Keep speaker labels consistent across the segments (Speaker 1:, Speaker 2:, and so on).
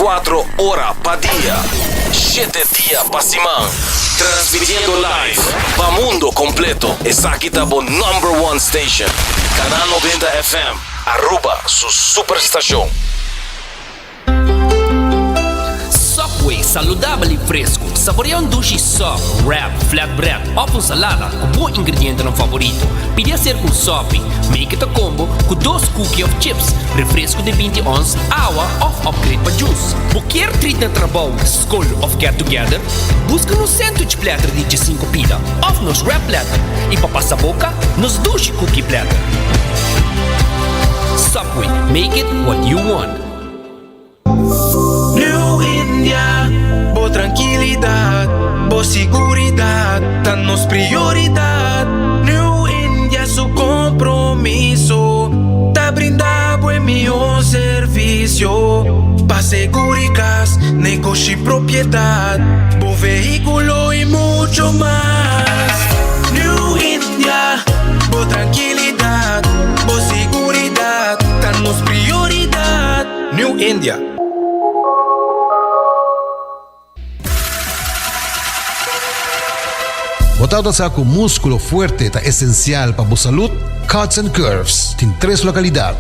Speaker 1: 24 ora pa dia, shete dia pa siman. Transmitiendo live pa mundo completo. Esaki ta bo number one station. Canal 90 FM, Aruba su superstacion.
Speaker 2: Subway, saludabel y fresco. Saborea un dushi sub, wrap, flatbread of un salada cu bo ingredientenan favorito. Pidi acerca un sopi, make it a combo cu dos cookie of chips, refresco di binti ons, awa of upgrade pa juice. Bo kier treat na trabou, scol of get together? Busca nos sandwich platter di diesinco pida of nos wrap platter y pa pasa boca, nos dushi cookie platter. Subway, make it what you want.
Speaker 3: New India, bo trankilidat, bo siguridat ta nos prioridat. New India su kompromiso ta brinda bo e mihó servisio pa seguri kas, negoshi, propiedat, bo vehíkulo i mucho mas. New India, bo trankilidat, bo siguridat ta nos prioridat. New India.
Speaker 4: Bo tabata sa ku múskulo fuerte ta esensial pa bo salud? Cuts and Curves tin tres lokalidat,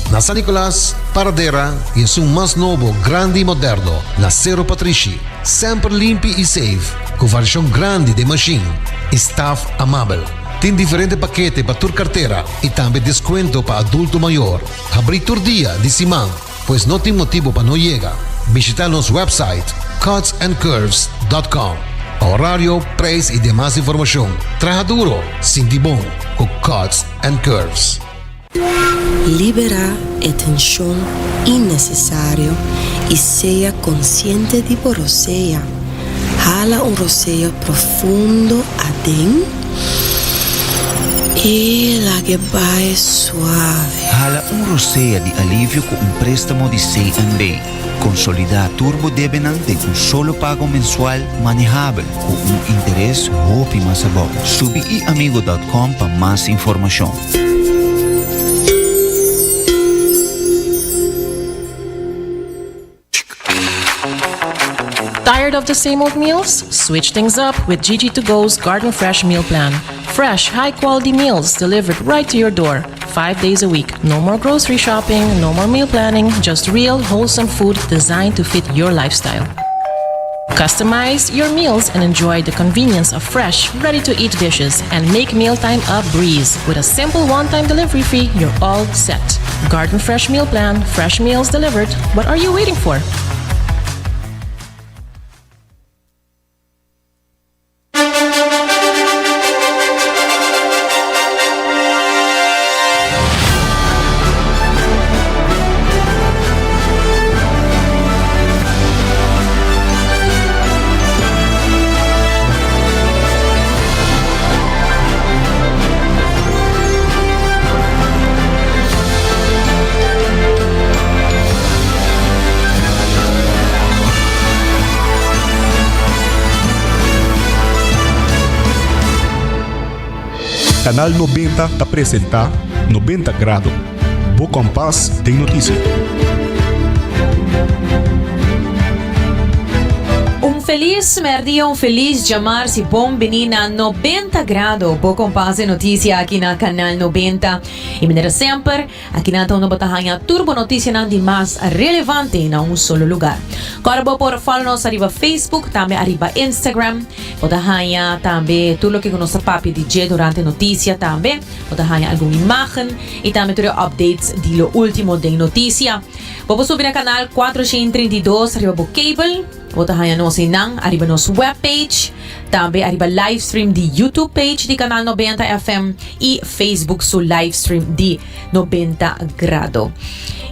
Speaker 4: na San Nicolas, Paradera i esun mas nobo, grandi i moderno, na Sero Patrishi. Semper limpi i safe, ku variashon grandi den mashin i staf amabel. Tin diferente pakete pa tur kartera i tambe deskuento pa adulto mayor. Habrí tur dia di siman, pues no tin motibo pa no yega. Bishita nos website cutsandcurves dot com pa horario, prijs y demas informacion. Traha duro, sinti bon cu Cuts and Curves.
Speaker 5: Liberá e tenshon innesesario i sea konsiente di bo rosea. Hala un rosea profundo aden i lag'e bai suave.
Speaker 6: Hala un rosea di alivio ku un préstamo di CNB. Konsolidá tur bo debenan den un solo pago mensual manehabel ku un interes hopi mas abou. Subi iamigo dòt kòm pa mas informashon.
Speaker 7: Tired of the same old meals? Switch things up with Gigi to Go's Garden Fresh Meal Plan. Fresh, high quality meals delivered right to your door, five days a week. No more grocery shopping, no more meal planning, just real, wholesome food designed to fit your lifestyle. Customize your meals and enjoy the convenience of fresh, ready to eat dishes and make mealtime a breeze. With a simple one time delivery fee, you're all set. Garden Fresh Meal Plan, fresh meals delivered. What are you waiting for?
Speaker 8: Canal 90 ta presenta 90 Grado, bo kompas den notisia.
Speaker 9: Un felis merdia, un felis djamars y bon bini na 90 Grado, bo kompas den notisia aki na Canal 90. Y manera semper, Aki nan ta unda bo ta haña tur bo notisianan di mas relevante na un solo lugar. Kòrda bo por follow nos ariba Facebook, tambe ariba Instagram. Bo ta haña tambe tur loke ku nos ta papia di dje durante notisia tambe. Bo ta haña algun imágen i tambe tur e updates di lo último den notisia. Bo por subi na kanal 432 riba bo cable. Bo ta haña nos einan ariba nos webpage, tambe ariba livestream di YouTube page di Canal 90 FM y Facebook su livestream di 90 Grado.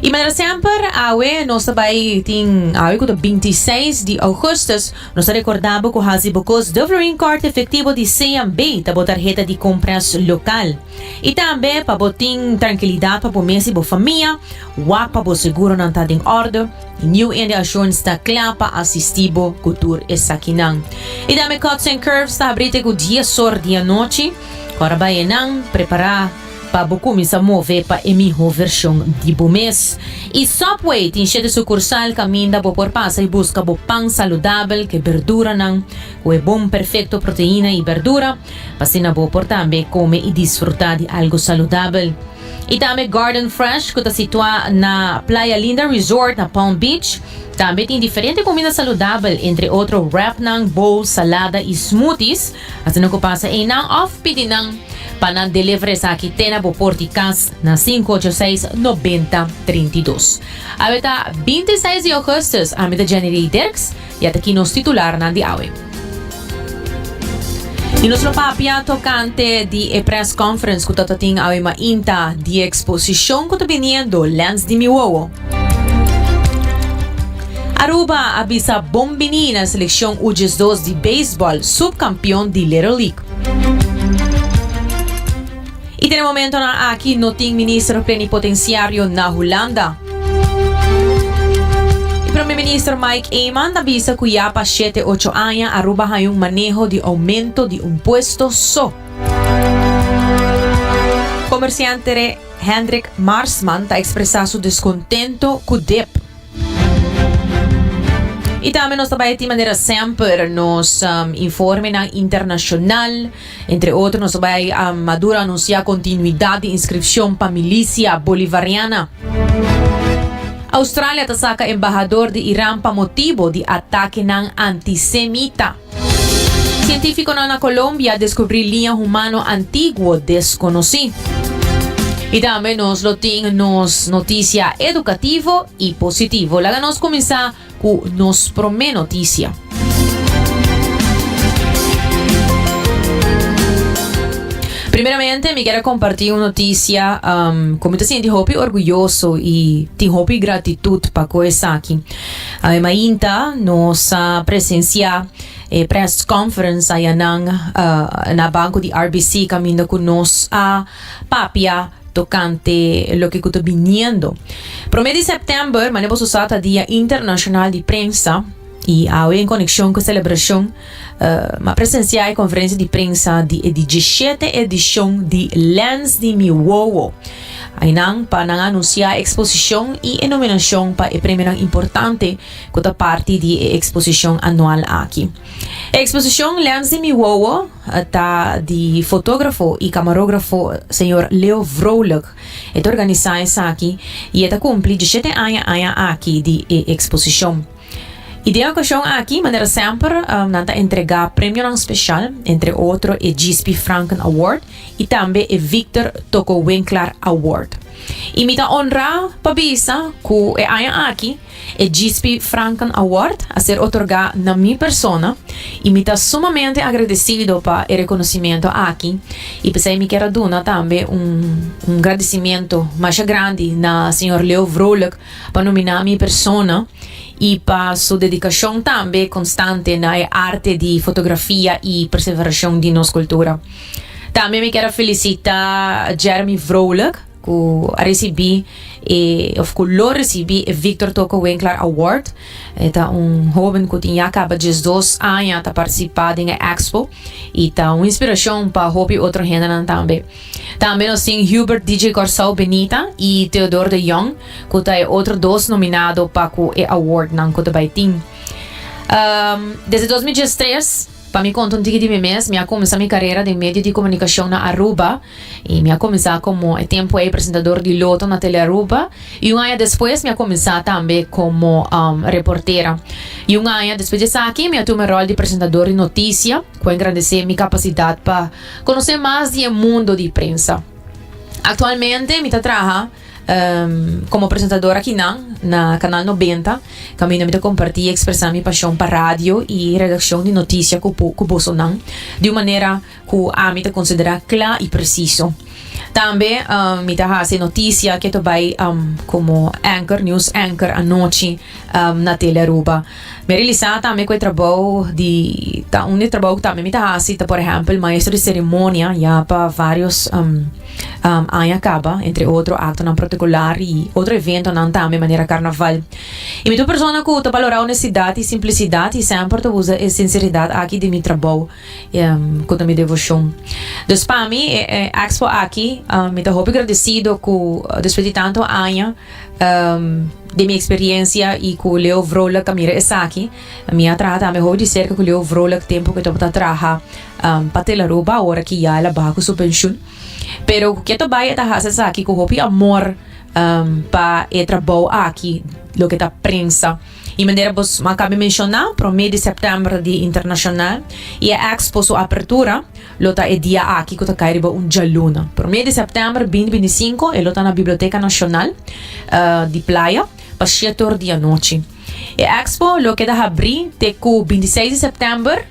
Speaker 9: Y manera semper, awe nos ta bai tin awe ku ta 26 di augustus, nos ta rekorda bo ku hasi bo kos de Florin Card efectivo di CMB ta bo tarheta di compras local. Y tambe pa bo tin trankilidad pa bo mes y bo famia, wak pa bo seguronan ta den orde. New India Assurance ta kla pa asisti bo ku tur esakinan. I tambe Cuts and Curves ta habri te ku dies or di anochi. Ora bai enan, prepará. pa bo kuminsá move pa e mihó vershon di bo mes. I Subway tin shete sukursal kaminda bo por pasa i buska bo pan saludabel ku e berduranan ku e bon perfekto proteina i berdura, pa asina bo por tambe kome i disfrutá di algu saludabel. I tambe Garden Fresh ku ta situá na Playa Linda Resort na Palm Beach tambe tin diferente kuminda saludabel, entre otro wrapnan, bowls, salada i smoothies. Asina ku pasa einan òf pidi nan pa nan deliver esaki te na bo port di kas na 586 90 32. Awe ta 26 di ougùstùs, ami ta Jenny Lee Dirks i ata ki nos titularnan di awe. I nos lo papia tokante di e press conference ku ta ta tin awe mainta di e eksposishon ku ta biniendo Lens di mi wowo. Aruba a bisa bon bini na seleccion U 12 di baseball, subcampeon di Little League. Y den e momentonan aki no tin minister plenipotenciario na Hulanda. Y Prome Minister Mike Eman ta bisa cu ya pa shete ocho aña Aruba haña un maneho di aumento di impuesto so. Comerciante Hendrik Marsman ta ekspresá su deskontento ku dip. I tambe nos ta bai tin manera semper nos informenan internashonal. Entre otro nos ta bai Maduro a anunsiá kontinuidat di inskripshon pa milisia bolivariana. Australia ta saka embahador di Iran pa motibo di atakenan antisemita. Sientífikonan na Colombia a deskubrí liña humano antiguo deskonosí. I tambe nos lo tin nos notisia edukativo i positivo. Laga nos kuminsá ku nos promé notisia. Primeramente mi kier a kompartí un notisia ku mi ta sinti hopi orguyoso i tin hopi gratitut pa ku esaki. Awe mainta nos a presencia e press conference ayanan na banco di RBC caminda cu nos a papia tocante loke cu ta biniendo. Prome di september, mane boso sa, ta Dia Internacional di Prensa y awe en conexion cu e celebracion m'a presencia e conferencia di prensa di e diecisiete edicion di Lens di Mi Wowo. Einan pa nan anuncia e exposicion y e nominacion pa e premionan importante cu ta parti di e exposicion anual aki. E exposicion Lens di Mi Wowo ta di fotografo y camarografo señor Leo Vrolijk. E ta organisa esaki y e ta cumpli diesshete aña aña aki di e exposicion. Y den e ocasion aki, manera semper, nan ta entrega premionan special, entre otro e Gispi Franken Award y tambe e Victor Toko Winklaar Award. Y mi ta honra pa bisa cu e aña aki e Gispi Franken Award a ser otorga na mi persona y mi ta sumamente agradecido pa e reconocimento aki y p'esey mi kier a duna tambe un un gradicimento masha grandi na señor Leo Vrolijk pa nomina mi persona y pa su dedicacion tambe constante na e arte di fotografia y perseveracion di nos cultura. Tambe mi kier a felicita Jeremy Vrolijk cu a ricibi e of cu lo ricibi e Victor Toko Winklaar Award. E ta un hoben cu tin ya caba diesdos aña ta participa den e expo y ta un inspiracion pa hopi otro hendenan tambe. Tambe nos tin Hubert DJ Kòrsou Benita i Theodore de Jong ku ta e otro dos nominado pa ku e awardnan ku ta bai tin. Desde 2013, pa mi konta un tiki di mi mes, mi a kuminsá mi karera den medio di komunikashon na Aruba i mi a kuminsá komo e tempu ei presentador di Loto na Telearuba i un aña despues mi a kuminsá tambe komo reportera. I un aña despues di esaki mi a tuma e ròl di presentador di notisia ku a engrandesé mi kapasidat pa Conoce mas di e mundo di prensa. Actualmente mi ta traha como presentador akinan na Canal 90, caminda mi ta comparti y expresa mi pasion pa radio y redaccion di noticia cu cu bosonan di un manera cu ami ta considera cla y preciso. Tambe mi ta haci noticia ke ta bay como anchor, news anchor anochi na Tele Aruba. Mi a realisá tambe ku e trabou di ta un di e trabou ku tambe mi ta hasi ta por ehèmpel maestro di seremonia ya pa vários aña kaba, entre otro aktonan protokolar i otro eventonan tambe manera karnaval. I mi ta un persona ku ta balorá honestidat i simplisidat i semper ta usa e sinseridat aki den mi trabou ku ta mi devoshon. Dus pa mi e expo aki. danki. Mi ta hopi gradecido cu despues di tanto aña den mi experiencia y cu Leo Vrolijk a mira esaki. Mi a traha tambe hopi di cerca cu Leo Vrolijk tempo cu e tabata traha pa Telaruba, awor aki ya el a baha cu su pensioen. Pero cu keto bay e ta haci esaki cu hopi amor pa e trabou aki, loke ta prensa. Y manera bos a caba menciona, prome di september ta dia internacional y e expo su apertura lo ta e dia aki cu ta cay riba un djaluna. Prome di september binti 25 e lo ta na Biblioteca Nacional di Playa pa shete or di anochi. E expo lo keda habri te cu 26 di september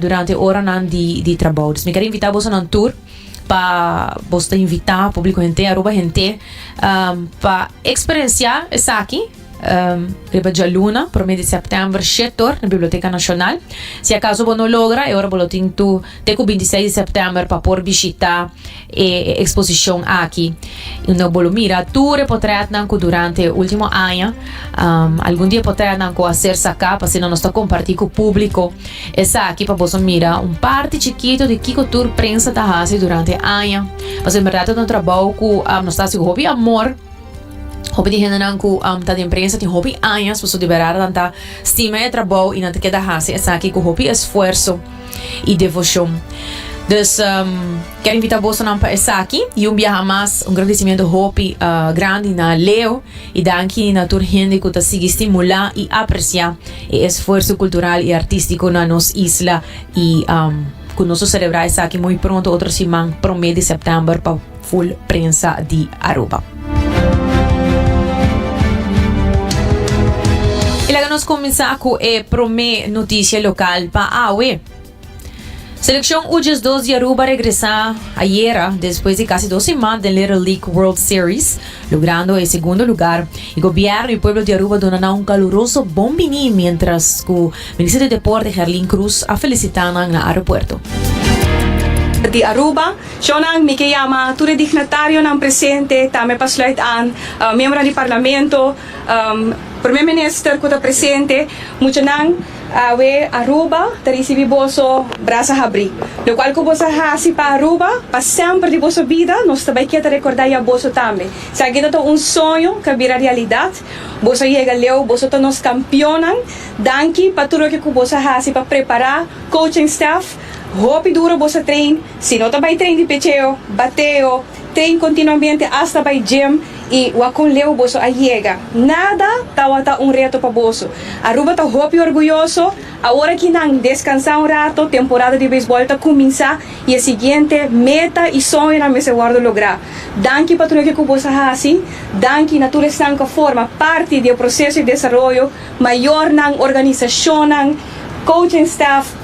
Speaker 9: durante oranan di di trabou. Dus mi ker invita bosonan tur pa bos ta invita publico henter Aruba henter pa experiencia esaki. Riba djaluna, prome di sèptèmber, shetor, na Biblioteka Nashonal. Si akaso bo no logra, e ora bo lo tin tu te ku 26 di sèptèmber pa por bishitá e eksposishon aki. Unda bo lo mira tur e potrètnan ku durante e último aña, algun di e potrètnan ku a ser saká pa asina nos ta kompartí ku públiko esaki pa boso mira un parti chikitu di kiko tur prensa ta hasi durante e aña. Pasobra en bèrdat ta un trabou ku nos ta hasi ku hopi amor. Hopi di hendenan ku ta den prensa tin hopi añas pasobra di bèrdat nan ta stima e trabou i nan ta keda hasi esaki ku hopi esfuerso i devoshon. Dus kier invita bosonan pa esaki i un biaha mas un gradisimiento hopi grandi na Leo i danki na tur hende ku ta sigui stimulá i apresiá e esfuerso kultural i artístiko na nos isla i ku nos lo selebrá esaki muy pronto otro siman promé di sèptèmber pa Full prensa di Aruba. Y laga nos cuminsa cu e prome noticia local pa awe. Seleccion U12 di Aruba a regresa ayera despues di casi dos siman den Little League World Series, logrando e segundo lugar. Y gobierno y pueblo di Aruba duna nan un caluroso bon bini mientras cu Minister di Deporte Gerlin Croes a felicita nan na aeropuerto.
Speaker 10: Di Aruba. Shownan, mi ke yama tur e dignatarionan presente, tambe pa sluit aan miembronan di Parlamento, Prome Minister ku ta presente, muchanan, awe Aruba ta risibi boso brasa habrí. Lokual ku boso a hasi pa Aruba, pa semper di boso bida, nos ta bai ke ta rekordá ya boso tambe. Esaki ta ta un soño ku a bira realidat. Boso a yega leu, boso ta nos kampionnan. Danki pa tur loke ku boso a hasi pa prepará coaching staff. Hopi duro boso a train. Si no ta bai train di pecheo, bateo, train continuamente hasta bai gym y wak con leu boso a yega. Nada tawata un reto pa boso. Aruba ta hopi orguyoso. Awor aki nan descansa un rato, temporada di beisbol ta cuminsa y e siguiente meta y soñonan mester wordo logra. Danki pa tur loke cu boso a haci. Danki na tur esnan cu a forma parti di e proceso y desaroyo, mayornan, organisacionnan, coaching staff.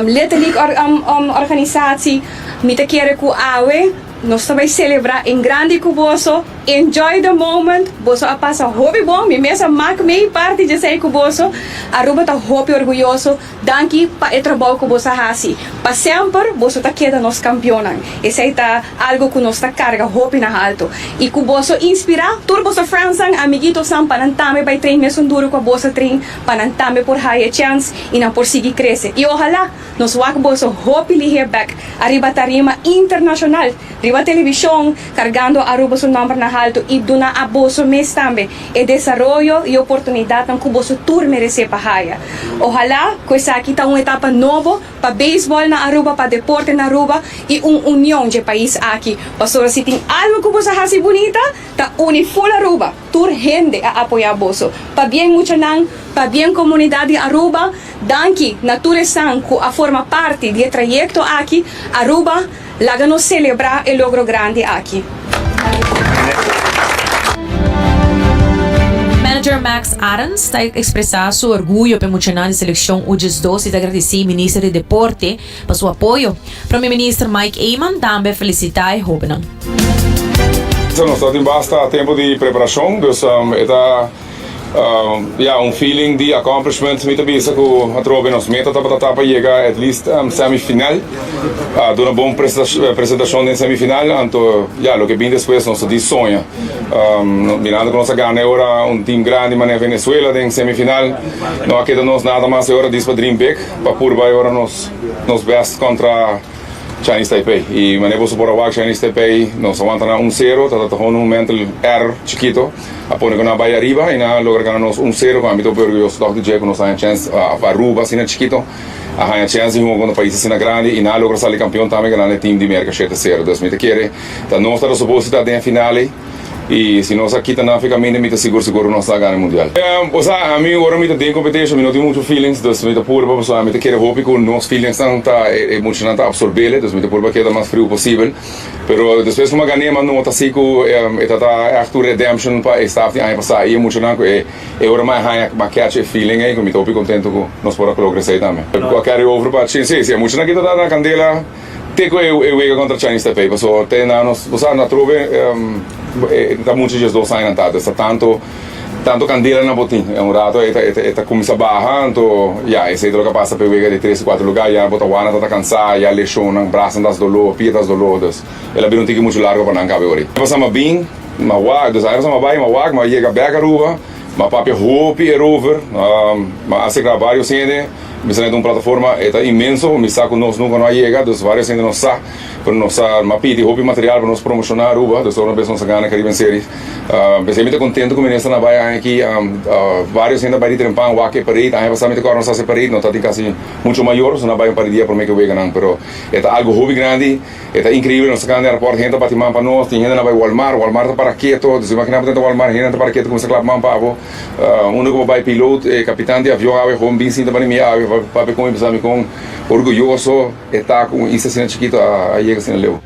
Speaker 10: Little League organisatie, mi ta kere ku awe nos ta bai selebrá en grandi ku boso. Enjoy the moment, boso a pasa hopi bon, mi mes a mak mei parti djesei ku boso. Aruba ta hopi orguyoso, danki pa e trabou ku boso a hasi. Pa semper boso ta keda nos kampionnan, esei ta algu ku nos ta karga hopi na haltu. I ku boso inspirá tur boso friendsnan, amiguitosnan pa nan tambe bai train mesun duru ku boso a train. pa nan tambe por haya e chèns i nan por sigui krese. I ohalá nos wak boso hopi lihé bèk ariba tarima internashonal, riba televishon, kargando Aruba su nòmber na haltu i duna a boso mes tambe e desaroyo i oportunidatnan ku boso tur meresé pa haya. Ohalá ku esaki ta un etapa nobo pa beisbòl na Aruba, pa deporte na Aruba i un union dje pais aki. Pasobra si tin algu ku boso a hasi bunita, ta uni ful Aruba. Tur hende a apoya boso. Pabien muchanan, pabien comunidad di Aruba, danki na tur esnan cu a forma parti di e trayecto aki, Aruba, laga nos celebra e logro grandi aki.
Speaker 9: Manager Max Arends ta expresa su orguyo p'e muchanan di seleccion U 12 y ta gradici Minister di Deporte pa su apoyo. Prome Minister Mike Eman tambe a felicita e hobennan.
Speaker 11: Nos ta tin basta tempo di preparacion, dus e ta ya un feeling di accomplishment. Mi ta bisa cu atrobe nos meta tabata ta pa yega at least semifinal, duna bon presentacion den semifinal, anto ya loke bin despues nos ta di soña. Mirando cu nos a gana e ora un team grandi manera Venezuela den semifinal, no a keda nos nada mas e ora dis pa dream big, pa purba e ora nos nos best contra. Chinese Taipei. Y manera boso por a wak Chinese Taipei nos a wanta nan un sero, ta ta gewoon un mental error chikito a pone cu nan a bay ariba y nan a logra gana nos un sero cu ami ta hopi orguyoso tog di dje cu nos a haña chance pa Aruba asina chikito a haña chance di hunga contra pais asina grandi y nan a logra sali campeon tambe ganando e team di Merca shete sero. Dus mi ta kere ta nos ta supos di ta den e final ey. Y si nos a kita nan fi caminda mi ta sigur sigur cu nos ta gana e mundial. Osea ami ora mi ta den competition mi no tin mucho feelings dus mi ta purba pasobra mi ta kere hopi cu nos feelings nan ta e muchanan ta absorbele dus mi ta purba keda mas friu posibel pero despues cu mi a gane mi a nota si cu e ta ta echt un redemption pa e staff di aña pasa y e muchanan cu e ora mi a haña mi a catch e feeling ey cu mi ta hopi contento cu nos por a logra esey tambe. Cu a carry over pa si si e muchanan kita ta na candela. Te cu e wega contra Chinese Taipei paso te na nos bo sa na atrobe e ta mucho 12 aña nan ta ta tanto tanto candela nan por tin e un rato e ta e ta cuminsa baha anto ya esey ta loke a pasa pa e wega di tres y cuatro lugar ya bo ta wak nan ta cansa ya lesionnan brasanan ta haci dolor pia ta haci dolor dus el a bira un tiki mucho largo pa nan cabe ori. Pasa ma bin ma wak dus aña pasa ma bay ma wak ma yega bek Aruba ma papia hopi erover ma a acerca varios hende. Mi sa neta un plataforma e ta inmenso, mi sa ku nos nunka no a yega, dus varios hende no sa, pero nos a a pidi hopi material pa nos promoshoná Aruba, dus ora bes nos a gana Caribbean Series. P'esei mi ta kontento ku minister na bai aña aki, varios hende a bai di trempan wak e parade, aña pasá mi ta kòrda nos a hasi e parade, no ta tin kasi mucho mayor, so nan a bai un par di dia promé ku e weganan, pero e ta algu hopi grandi. E ta increíble, nos ta cana den aeroport, hende ta bati man pa nos, tin hende na bay Walmart, Walmart ta para keto, dus imagina bo ta Walmart, hende ta para keto cuminsa clap man pa bo, unda cu bo bay piloot, e capitan di avion awe gewoon bin sinta bani mi awe papia con mi bisa mi con orguyoso e ta cu un isla asina chikito a yega asina leu.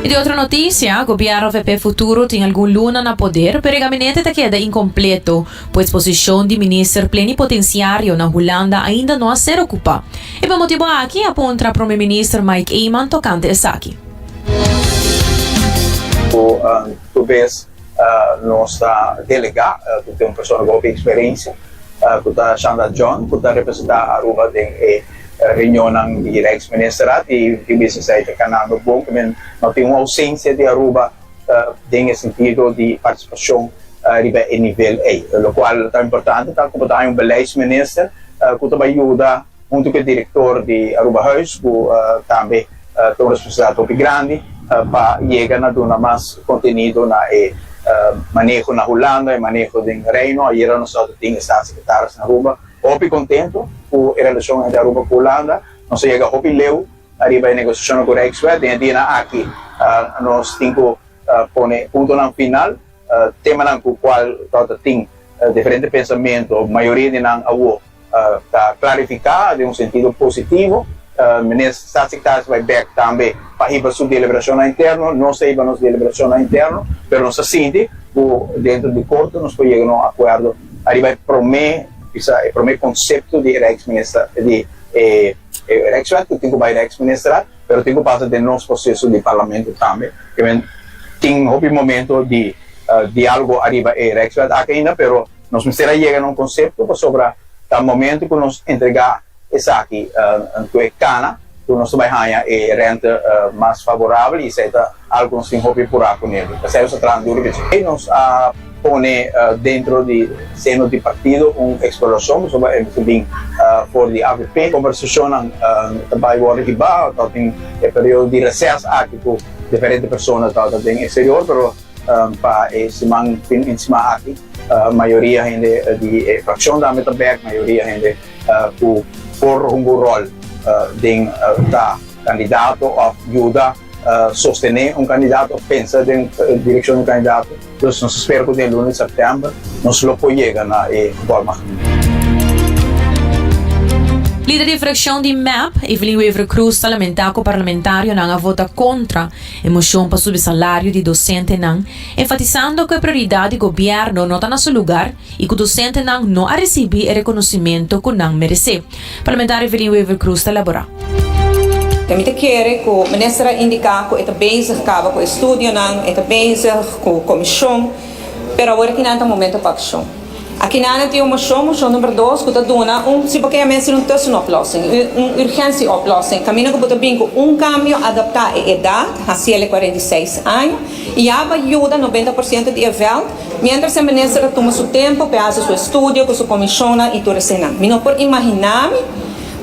Speaker 9: Y di otro noticia, Gobierno VP Futuro tin algun luna na poder, pero e gabinete ta keda incompleto. Pues posishon di minister plenipotenciario na Hulanda ainda no a ser ocupa. E pa motibo aki a puntra Prome Minister Mike Eman tocante esaki.
Speaker 12: Ku tur bes nos ta delegá ku tin un persona ku hopi eksperensia ku ta Shanda John ku ta representá Aruba den e reunionnan di Rijksministerraad i tin bes esei ta kanando bon ku men no tin un ousensia di Aruba den e sentido di partisipashon riba e nivel ei. Lokual ta importante ta ku bo ta haña un beleidsminister ku ta bai yuda huntu ku e direktor di Arubahuis ku tambe ta un responsabilidat hopi grandi pa yega na duna mas kontenido na e maneho na Hulanda, e maneho den Reino. Ayera nos tabata tin e staatssecretaris na Aruba hopi kontento ku e relashon entre Aruba ku Hulanda. Nos a yega hopi leu Ariba e negosiashonnan ku Rijkswet den e dianan aki nos tin ku pone puntonan final, temanan ku kual tabata tin diferente pensamentu, mayoria di nan awo ta klarifiká den un sentido positivo. Minister Staatssecretaris bai bèk tambe pa hiba su deliberashonnan interno, nos ta hiba nos deliberashonnan interno, pero nos ta sinti ku dentro di korto nos por yega na un akuerdo ariba e promé, bisa e promé konsepto di Rijksminister di e. E Rijkswet ku tin ku bai Rijksministerraad, pero tin ku pasa den nos proseso di parlamento tambe. Ke men tin hopi momento di diálogo ariba e Rijkswet aki ainda, pero nos mester a yega na un konsepto pasobra ta momento ku nos entregá esaki ku e kana ku nos ta bai haña e rente mas favorabel i esei ta algu ku nos tin hopi purá kuné. P'esei nos ta traha duru p'esei. Nos a pone dentro di seno di partido un eksplorashon pasobra e mester bin for di avp. Kombersashonnan ta bai wòrdu hibá, ta tin e periodo di reses aki ku diferente persona tabata den eksterior, pero pa e siman fin di siman aki mayoria hende di e frakshon tambe ta bèk, mayoria hende ku por hunga un ròl den ta kandidato òf yuda sostené un kandidato òf pensa den direkshon di un kandidato. Dus nos ta spera ku den luna di sèptèmber nos lo por yega na e volmacht.
Speaker 9: Lider di frakshon di mep, Evelyn Wever-Croes ta lamentá ku parlamentarionan a vota kontra e moshon pa subi salario di dosentenan, enfatisando ku e prioridat di gobièrnu no ta na su lugar i ku dosentenan no a risibí e rekonosimento ku nan meresé. Parlamentario Evelyn Wever-Croes ta elaborá.
Speaker 13: Mi ta kere ku minister a indiká ku e ta bezig kaba ku e studionan, e ta bezig ku komishon, pero awor akinan ta momento pa akshon. Akinan a tin un moshon, moshon number dos, ku ta duna un, si bo ke yam'é asina, un tussenoplossing, un urgentieoplossing, kaminda ku bo ta bin ku un kambio adaptá e edat, hasiel e 46 aña, i ya bo a yuda 90 por siento di e vèlt, Mientras e minister ta tuma su tempo p'e hasi su estudio ku su komishonnan i tur eseinan. Mi no por imaginá mi.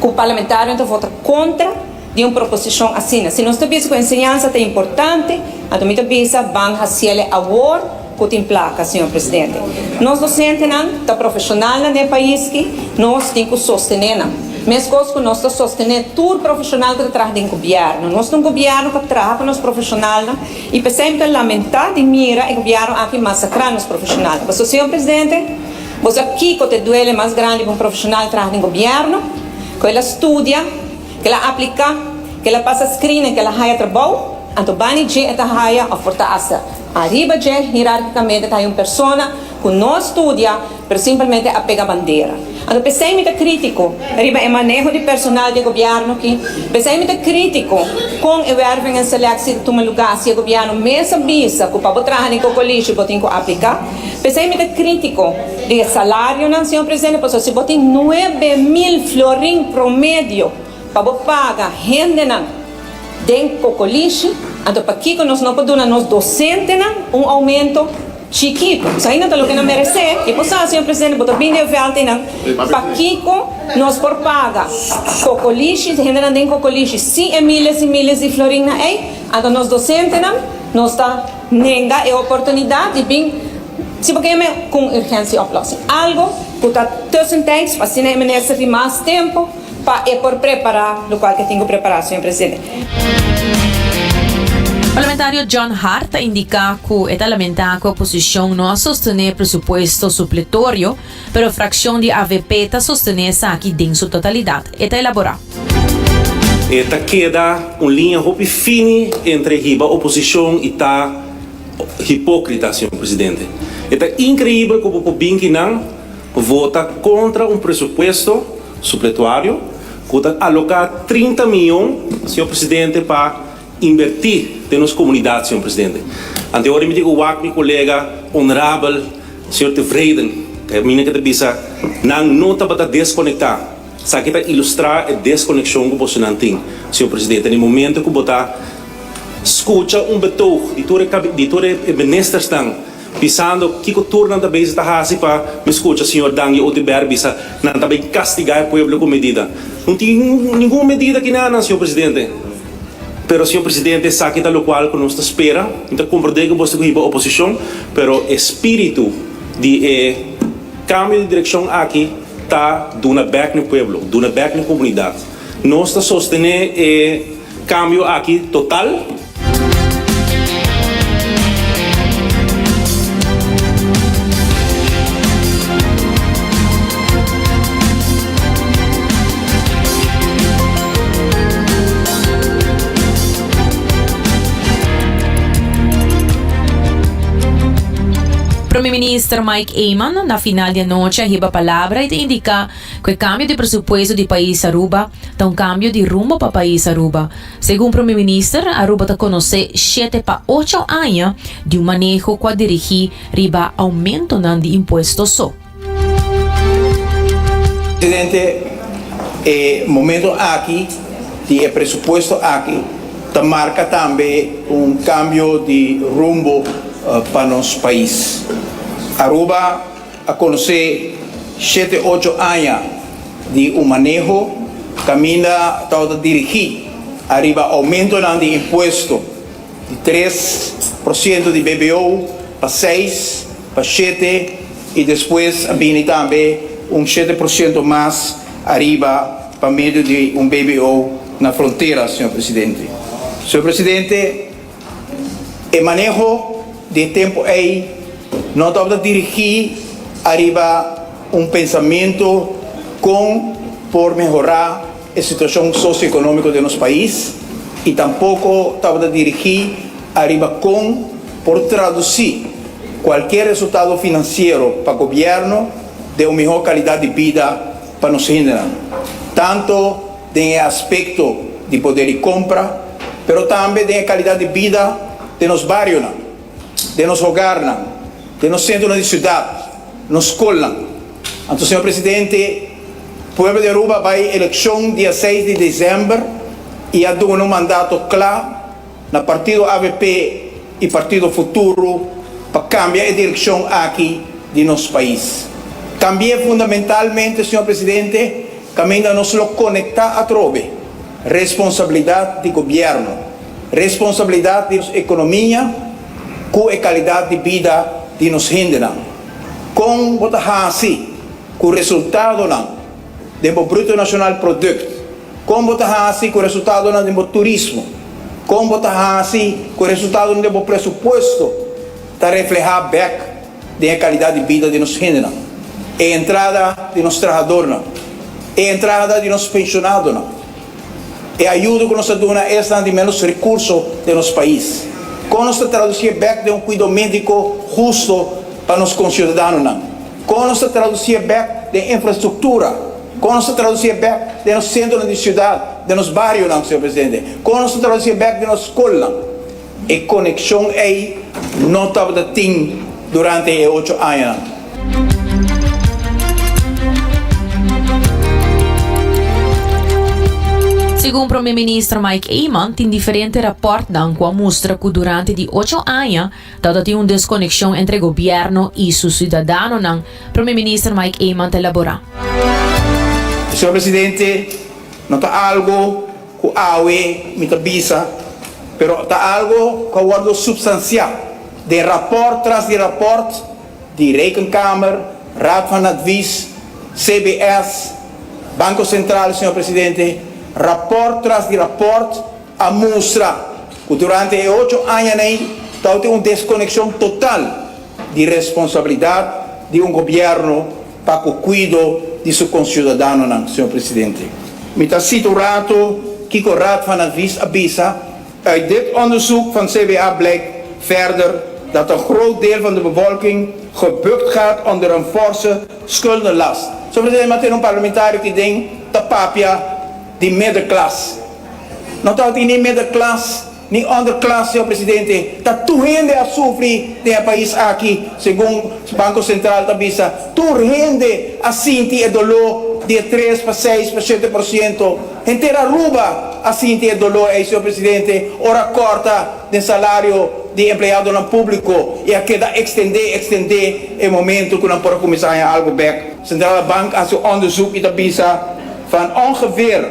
Speaker 13: ku parlamentarionan ta vota kontra di un proposishon asina. Si nos ta bisa ku enseñansa ta importante, anto mi ta bisa ban hasiel awor ku tin plaka, señor presidente. Nos dosentenan ta profeshonalnan den e pais ki, nos tin ku sostené nan. Meskos ku nos ta sostené tur profeshonal ku ta traha den gobièrnu. Nos ta un gobièrnu ku a traha pa nos profeshonalnan i p'esei mi ta lamentá di mira e gobièrnu aki masakrá nos profeshonalnan. Pasobra, señor presidente, bo sa kiko ta e duele mas grandi pa un profeshonal traha den gobièrnu? Ku el a studia. Ke la apliká, ke la pasa screening, ke la haya trabou, anto bani dje e ta haya òf por ta asta ariba dje hierarkikamente ta haya un persona ku no a studia pero simpelmente a pega bandera. Anto p'esei mi ta krítiko riba e maneho di personal di e gobièrnu aki, p'esei mi ta krítiko kon e werving en seleksie ta tuma lugá si e gobièrnu mes a bisa ku pa bo traha den kokolishi bo tin ku apliká. P'esei mi ta krítiko di e salarionan, señor presidente, pasobra si bo tin 9000 florin promedio pa bo paga hendenan den kokolishi, anto pakiko nos no por duna nos dosentenan un oumento chikitu? Esei no ta loke nan meresé. I por sa, señor presidente, bo ta bini den vèlt einan, pakiko nos por paga kokolishi, hendenan den kokolishi, sin e miles i miles di florinnan ei, anto nos dosentenan nos ta. Nenga e oportunidat di bin si bo keme ku un urgentie oplossing. Algo ku ta tussentijds pa asina e minister tin mas tempo pa e por prepara lokual ke tin ku prepara, señor presidente.
Speaker 9: Parlamentario John Hart ta indiká ku e ta lamentá ku e oposishon no a sostené e presupuesto supletorio, pero frakshon di avp ta sostené esaki den su totalidat. E ta elaborá.
Speaker 1: E ta keda un liña hopi fini entre hiba oposicion y ta hipocrita, señor Presidente. E ta increibel cu bo por bin kinan vota contra un presupuesto supletuario cu ta aloca 30 miyon, señor Presidente, pa inverti den nos comunidad, señor Presidente. Anteora mi tin cu wak mi colega honorabel, señor Tevreden, caminda cu ta bisa nan no tabata desconecta. Esaki ta ilustrá e deskonekshon ku bosonan tin, señor presidente. Na e momento ku bo ta skucha un betoog di tur e di tur e ministersnan bisando kiko tur nan ta bezig ta hasi pa mi skucha señor Dangui Oduber bisa nan ta bay kastigá e pueblo ku medida. No tin ningun medida kinanan, señor presidente. Pero señor presidente esaki ta lokual ku nos ta spera. Mi ta komprendé ku boso ta ku hiba oposishon, pero e spiritu di e kambio di direkshon aki, Ta duna bek na pueblo, duna bek na comunidad. Nos ta sostene e cambio aki total.
Speaker 9: Prome Minister Mike Eman na final di anochi a hiba palabra y ta indica cu e cambio di presupuesto di pais Aruba ta un cambio di rumbo pa pais Aruba. Segun Prome Minister, Aruba ta conoce shete pa ocho aña di un maneho cu a dirigi riba aumentonan di impuesto so.
Speaker 12: Presidente, e momento aki di e presupuesto aki ta marca tambe un cambio di rumbo pa nos pais. Aruba a conoce shete ocho aña di un maneho caminda tabata dirigi ariba aumentonan di impuesto di 3% di BBO pa seis pa shete y despues a bini tambe un 7% mas ariba pa medio di un BBO na frontera, señor Presidente. Señor Presidente, E maneho di e tempu ei no tabata dirigí ariba un pensamentu kon por mehorá e situashon sosioekonómiko den nos pais i tampoko tabata dirigí ariba kon por tradusí kualkier resultado finansiero pa gobièrnu den un mihó kalidat di bida pa nos hendenan, tanto den e aspekto di poder di kompra, pero tambe den e kalidat di bida den nos barionan, den nos hogarnan, den nos sentronan di siudat, nos skolnan. Anto, señor Presidente, pueblo di Aruba a bai elekshon dia seis di desèmber i a duna un mandato kla na partido avp i partido Futuro pa kambia e direkshon aki di nos pais. Kambi'é fundamentalmente, señor Presidente. Kaminda nos lo konektá atrobe responsabilidat di gobièrnu, responsabilidat di nos ekonomia ku e kalidat di bida di nos hendenan. Kon bo ta hasi ku resultadonan den bo Bruto Nacional Product? Kon bo ta hasi ku resultadonan den bo turismo? Kon bo ta hasi ku resultadonan den bo presupuesto ta reflehá bèk den e kalidat di bida di nos hendenan, e entrada di nos trahadornan, e entrada di nos penshonadonan, e ayudo ku nos ta duna esnan di ménos rekurso den nos pais? Kon nos ta tradusié bèk den un kuido médiko husto pa nos konsiudadanonan? Kon nos ta tradusié bèk den infrastruktura? Kon nos ta tradusié bèk den nos sentronan di siudat, den nos barionan, señor presidente? Kon nos ta tradusié bèk den nos skolnan? E konekshon ei no tabata tin durante e ocho añanan.
Speaker 9: Segun Prome Minister Mike Eman, tin diferente rapòrtnan ku a mustra ku durante di ocho aña tabata tin un deskonekshon entre gobièrnu i su siudadanonan, Prome Minister Mike Eman ta elaborá.
Speaker 12: Señor Presidente, no ta algo Ku awe mi ta bisa, pero ta algo ku a wordo supstansiá den rapòrt tras di rapòrt di Rekenkamer, Raad van Advies, CBS, Banko Sentral, señor Presidente, rapòrt tras di rapòrt a mustra ku durante e ocho añanan ei tabatin un deskonekshon total di responsabilidat di un gobièrnu pa ku kuido di su konsiudadanonan, señor Presidente. Mi ta sita un rato kiko Raad van Advies a bisa, Uit dit onderzoek van CBA blijkt verder dat een groot deel van de bevolking gebukt gaat onder een forse schuldenlast. Señor Presidente, mi a tene un parlamentario ki den ta papia di middenklas. No tabatin ni middenklas Ni onderklas, señor presidente. Ta tur hende a sufri den e pais aki, segun Banco Central ta bisa. Tur hende a sinti e doló di e tres pa seis pa 7%. Henter Aruba a sinti e doló ei, señor presidente, ora a kòrta den salario di empleadonan públiko i a keda ekstendé, ekstendé e momento ku nan por a kuminsá haña algu bèk. Centrale Bank a hasi un onderzoek i ta bisa van ongeveer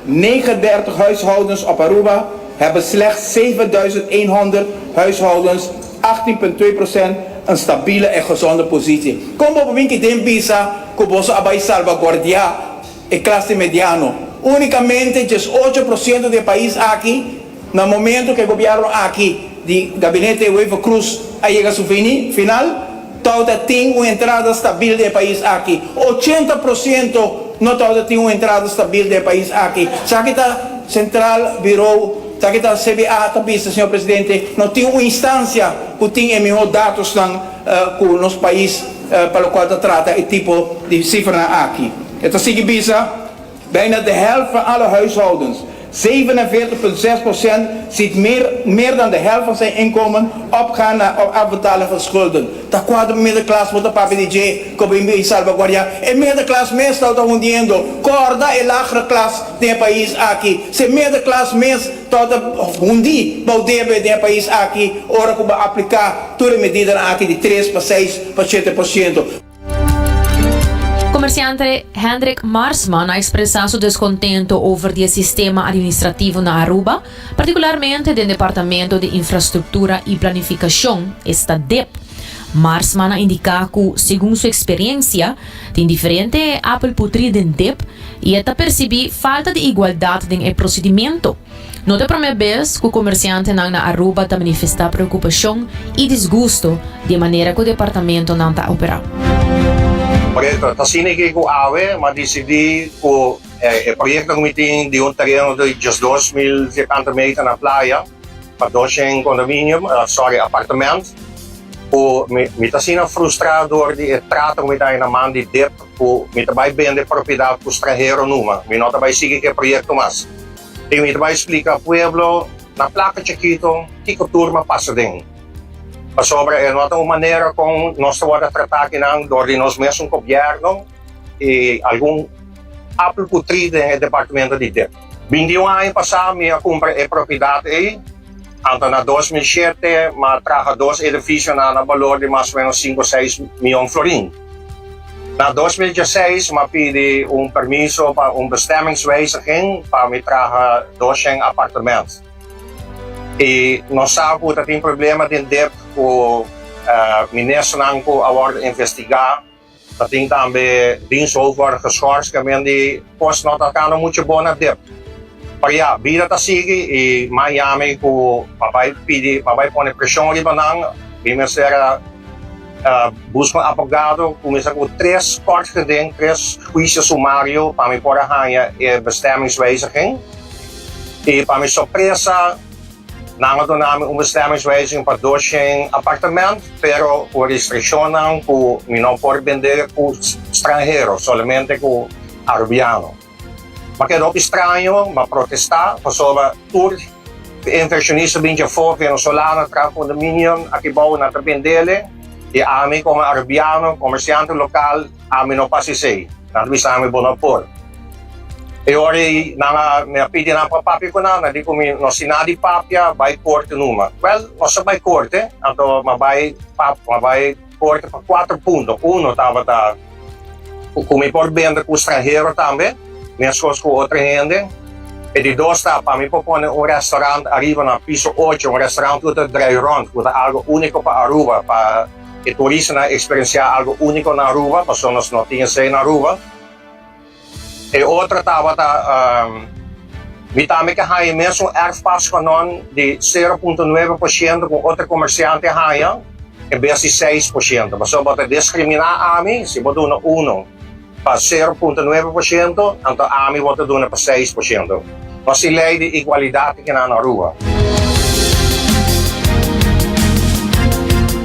Speaker 12: 39 huishoudens op Aruba hebben slechts 7100 huishoudens, 18,2%, een stabiele en gezonde positie. Kon bo por bin ki den bisa ku boso a bai salvaguardiá e klase mediano? Únikamente 18% di e pais aki, na momento ku e gobièrnu aki di gabinete Wever-Croes a yega su fini, final, Tabata tin un entrada stabil den e pais aki. 80% no tabata tin un entrada stabil den e pais aki. Esaki ta Centraal Bureau, esaki ta CBA ta bisa, señor Presidente, no tin un instancia cu tin e miho datosnan cu nos pais pa locual ta trata e tipo di cifranan aki. E ta sigui bisa. Bijna de helft van alle huishoudens, 47,6%, ziet meer, meer dan de helft van zijn inkomen opgaan naar afbetaling van schulden. Ta kua de middenklas bo ta papia di dje ku bo bin salvaguardiá? E middenklas mes ta ta hundiendo. Kòrda e lagere klas den e pais aki. Si e middenklas mes ta ta hundí bou debe den e pais aki ora ku bo apliká tur e medidanan aki di tres pa seis pa 7%.
Speaker 9: Comerciante Hendrik Marsman a expresa su descontento over di e sistema administrativo na Aruba, particularmente den Departamento di Infrastructura y Planificacion, esta dip. Marsman a indica cu, segun su experiencia, tin diferente apel putri den dip y e ta percibi falta di igualdad den e procedimento. No ta e promé bes ku komersiantenan na Aruba ta manifestá preokupashon i disgusto di e manera ku departamentonan ta operá.
Speaker 14: Proyekto ta asina aki ku awe m'a disidí ku e proyekto ku mi tin di un tereno di 12,000 vierkante meter na playa pa 200 kondominium, sorry, apartement, ku mi ta asina frustrá dor di e trato ku mi ta haña na man di dip ku mi ta bai bende propiedat ku stranhero numa. Mi no ta bai sigui ku e proyekto mas. I mi ta bai splika pueblo na plaka chikito kiko tur m'a pasa den. Pasobra e no ta un manera kon nos ta wòrdu tratá akinan dor di nos mesun gobièrnu i algun apel putrí den e departamento di dip. 21 aña pasá mi a kumpra e propiedat ei, anto na 2007 m'a traha dos edifisionan na balor di mas o ménos sinku seis mion florin. Na 2016 mi a pidi un permiso pa un bestemmingswijziging pa mi traha 200 apartement. I nos sa ku ta tin problema den dip ku ministernan ku a wòrdu investigá. Ta tin tambe diensthoofd wòrdu geschorst kamen di kos no ta kando muchu bon na dip. Pero ya, bida ta sigui i Miami ku a bai pidi, a bai pone preshon riba nan, mi mester a Busca un abogado, cuminsa cu tres kort geding, tres huicio sumario pa mi por a haña e bestemmingswijziging. Y pa mi sorpresa, nan a duna mi un bestemmingswijziging pa 200 apartement, pero cu restriccionnan cu mi no por bende cu stranhero, solamente cu Arubiano. M'a keda hopi straño, m'a protesta pasobra tur inversionista bin djafó, venezolano traha condominium aki bou nan ta bendele y ami como Arubiano, comerciante local, ami no pasa esey. Nan ta bisa ami bo no por. E ora ey nan a, mi a pidi nan pa papia cu nan, nan di cu mi no si nada di papia, bay corte numa. Well, nos a bay corte, anto m'a bay pap, m'a bay Corte pa cuatro punto. Uno tabata cu mi por bende cu stranhero tambe, mescos cu otro hende. E di dos ta pa mi por pone un restaurant ariba na piso ocho, un restaurant cu ta draai rond, cu ta algo unico pa Aruba, pa e turistanan experiencia algo unico na Aruba, pasobra nos no tin esey na Aruba. E otro tabata mi tambe ke haña e mesun erfpascanon di 0.9% ku otro komersiante haña en bes di 6%. Pasobra bo ta diskriminá ami si bo duna uno pa 0.9%, anto ami bo ta duna pa 6%. Nos tin lei di igualidat aki na Aruba.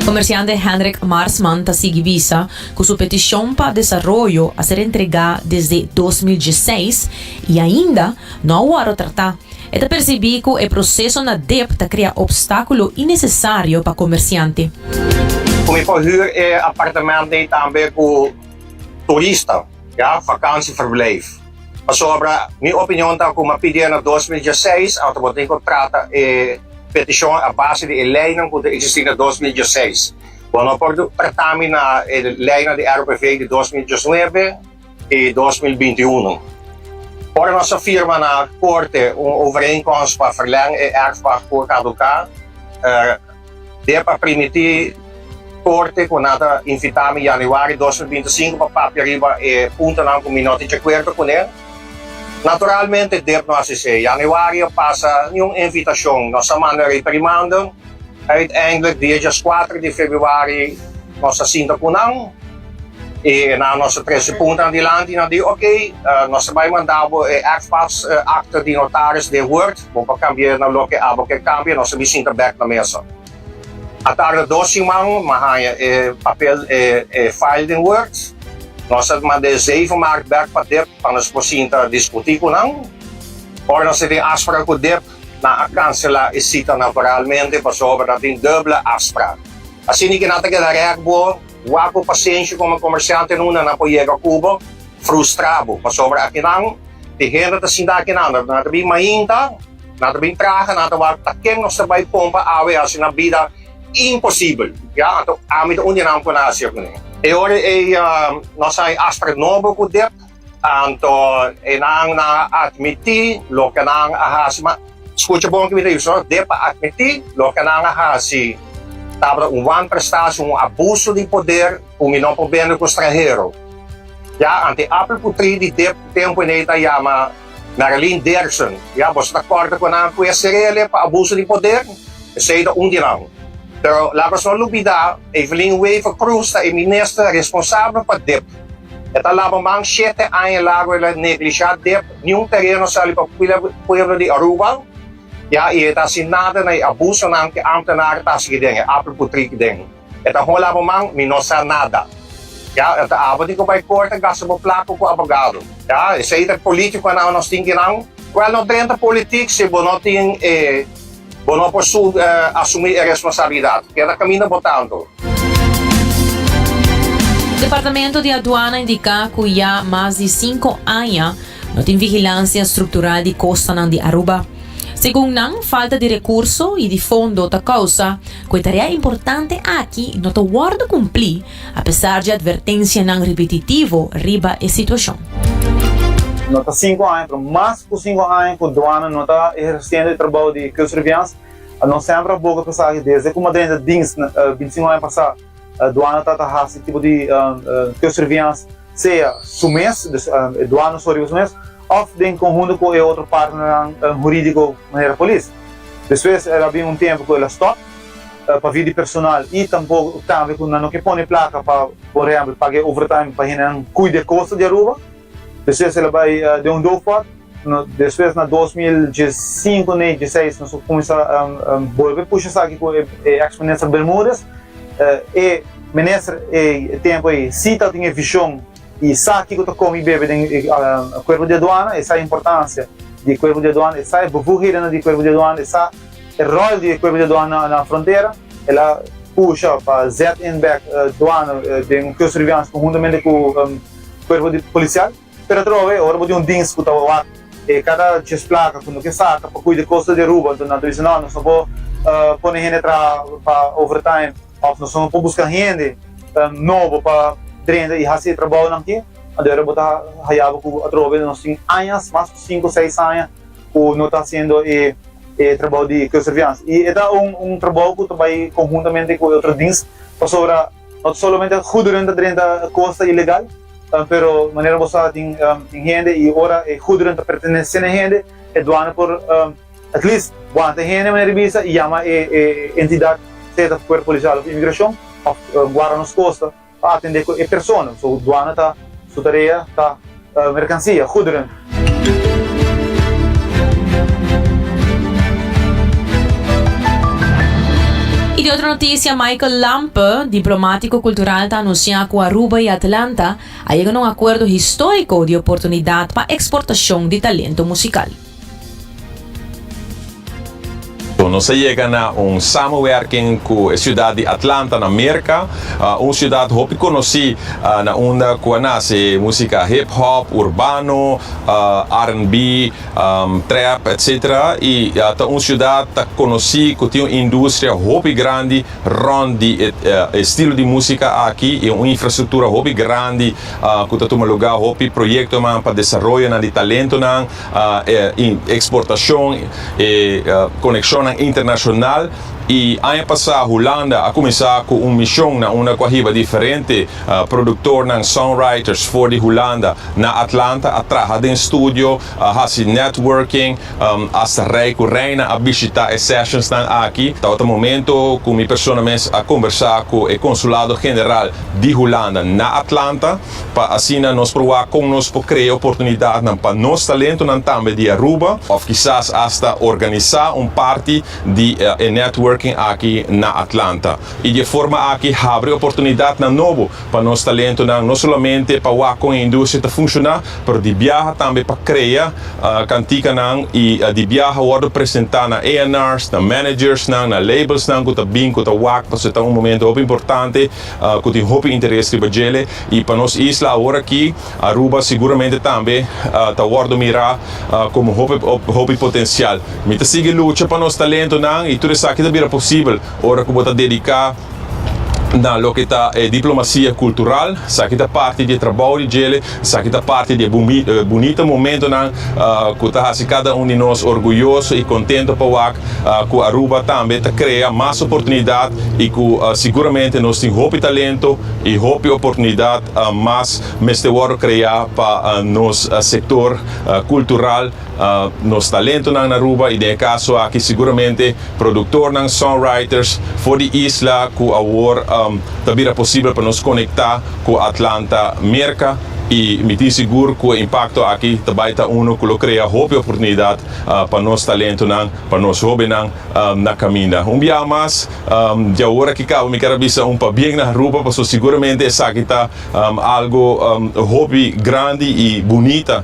Speaker 9: Komersiante Hendrik Marsman ta sigui bisa ku su petishon pa desaroyo a ser entregá desde 2016 i ainda no a wòrdu tratá. E ta persibí ku e proseso na dip ta krea opstákulo innesesario pa komersiante.
Speaker 14: Ku mi por hür e apartement ei tambe ku turista, ya, vakantieverblijf. Pasobra mi opinion ta ku mi a pidié na 2016, anto bo tin ku trata e petishon a base di e leinan ku ta eksistí na 2016. Bo no por trata mi na e leinan di ROPV di 2019 i 2021. Ora nos a firma na korte un overeenkomst pa verleng e erfpacht ku a kaduká, dep a primiti korte ku nan ta invitá mi yanüari 2025 pa papia riba e puntonan ku mi no tin di akuerdo kuné. Naturalmente dep no hasi esei. Yanüari a pasa niun invitashon. Nos a manda reprimanda. Uiteindelijk dia 4 di februari nos a sinta ku nan i nan nos a trese puntonan dilanti i nan di ok nos ta bai manda bo e erfpacht akte di notaris den Word bo por kambia na loke abo ke kambia nos a bin sinta bek na mesa. A tarda dos siman mi a haña e papel e file den Word nos a manda e 7 maart bek pa dip pa nos por sinta diskuti ku nan. Ora nos a tin afsprak ku dip Nan a cancela e cita naturalmente pasobra nan tin dubbele afspraak. Asina ki nan ta keda rek bo, wak bo pasenshi como comerciante nunda nan por yega cu bo, frustra bo. Pasobra akinan tin hende ta sinta akinan, nan ta bin mainta, nan ta bin traha, nan ta wak ta ken nos ta bay pompa awe haci nan bida imposibel. Ya, anto ami ta un di nan cu nan haci cune. E ora ey nos a hay afspraak nobo cu dip. Anto e nan a admití loke nan a hasi. Ma skucha bon ke mi ta bisa, de pa admití loke nan a hasi tabata un wanprestatie, un abuso di poder ku mi no por bende ku stranhero. Ya, anto e apel putrí di dep tempu ei ta yama Marilyn Derksen. Ya, boso ta kòrda ku nan a kue serele pa abuso di poder? Esei ta un di nan. Pero laga nos no lubidá, Evelyn Wever-Croes ta e minister responsabel pa dep. E ta laba man shete aña largo el a neglisha dep niun tereno sali pa pueblo di Aruba ya y e ta haci nada na e abusonan cu ambtenaar ta haci den e apel putri den. E ta hola bo man mi no sa nada ya e ta abo tin cu bay corte gasta bo placa cu abogado ya esey ta politiconan nos tin kinan wel no drenta politic si bo no tin e Bo no por asumí e responsabilidat. Keda kaminda bo tantu.
Speaker 9: Departamento di Aduana indica cu ya mas di cinco aña no tin vigilancia structural di costanan di Aruba. Segun nan, falta di rekurso i di fondo ta kousa ku e tarea importante aki no ta wòrdu kumplí apesar di atvertensianan ripetitivo riba e situashon.
Speaker 12: No ta sinku aña, pero mas ku sinku aña ku duana no ta ehersiendo e trabou di kustsurveillance. Nos semper a boga pa esaki desde ku Madrenta dins bintisinku aña pasá. Duana ta ta hasi tipo di kustsurveillance sea su mes, dus e duana so riba su mes, òf den konhunto ku e otro partnernan hurídiko manera polis. Despues el a bin un tempu ku el a stòp pa via di personal i tampoko tambe ku nan no ke pone plaka pa por ehèmpel paga e overtime pa hendenan kuida e kosta di Aruba. Despues el a bai den un doofpot. Despues na 2015 nee dieseis nos a kuminsá bolbe pusha esaki ku e eks minister Bermudez. E minister e tempu ei si tabatin e vishon i sa kiko ta komi i bebe den e kuerpo di aduana, e sa e importansia di e kuerpo di aduana, e sa e bevoegdheden di e kuerpo di aduana, e sa e ròl di e kuerpo di aduana na frontera. El a pusha pa zet in bek duana den un kustsurveillance konhuntamente ku kuerpo di polisial. Pero atrobe ora bo tin un dins ku ta wak e kada djes plaka ku no ke saka pa kuida kosta di Aruba, anto nan ta bisa no, nos no por pone hende traha pa overtime òf nos no por buska hende nobo pa drenta i hasi e trabounan aki. Anto ora bo ta haya bo ku atrobe nos tin añas, mas ku sinku, seis aña ku no ta hasiendo e trabou di kustsurveillance. I e ta un trabou ku ta bai konhuntamente ku e otro dins pasobra no ta solamente goederen ta drenta kosta ilegal, Pero manera bo sa tin tin hende y ora e goederen ta pertenece na hende e duana por at least wanta e hende manera di bisa y yama e e entidad sea ta cuerpo policial of inmigracion of guarda nos costa pa atende cu e persona. So duana ta su tarea ta mercancia, goederen.
Speaker 9: Y di otro noticia, Michael Lampe, diplomatico cultural ta anuncia cu Aruba y Atlanta a yega na un acuerdo historico di oportunidad pa exportacion di talento musical.
Speaker 11: Nos a yega na un samenwerking cu e ciudad di Atlanta na Merca, un ciudad hopi conoci na unda cu a nace musica hip hop, urbano, R&B, trap etc. Y ta un ciudad ta conoci cu tin un industria hopi grandi rond di e estilo di musica aki y un infrastructura hopi grandi cu ta tuma lugar hopi proyectonan pa desaroyonan di talentonan. E exportacion, e conexionnan internacional y aña pasa Hulanda a cuminsa cu un mision na unda cu a hiba diferente productornan, songwriters for di Hulanda na Atlanta a traha den studio, a haci networking, hasta rey cu reina a bishita e sessionsnan aki. Tabata momento cu mi persona mes a conversa cu e consulado general di Hulanda na Atlanta. pa asina nos por wak kon nos por krea oportunidatnan pa nos talentonan tambe di Aruba òf kisas asta organisá un parti di e networking aki na Atlanta i di e forma aki habri oportunidatnan nobo pa nos talentonan no solamente pa wak kon e industria ta funshoná pero di biaha tambe pa krea kantikanan i di biaha wòrdu presentá na A&R's, na managersnan, na labelsnan ku ta bin ku ta wak pasobra ta un momento hopi importante. cu tin hopi interes riba djele y pa nos isla awor aki Aruba siguramente tambe ta wordo mira como hopi hopi potencial. Mi ta sigui lucha pa nos talentonan y tur esaki ta bira posibel ora cu bo ta dedica na loke ta e diplomacia cultural. Esaki ta parti di e trabou di djele, esaki ta parti di e bunita momentonan cu ta haci cada un di nos orguyoso y contento pa wak cu Aruba tambe ta crea mas oportunidad y cu siguramente nos tin hopi talento y hopi oportunidad mas mester wordo crea pa nos sector cultural, nos talentonan na Aruba y den e caso aki siguramente productornan, songwriters for di isla cu awor ta bira posibel pa nos conecta cu Atlanta, Merca y mi tin sigur cu e impacto aki ta bay ta uno cu lo crea hopi oportunidad pa nos talentonan, pa nos hobennan na caminda. Un biaha mas, di awor aki caba mi kier a bisa un pabien na Aruba pasobra siguramente esaki ta algo hopi grandi y bunita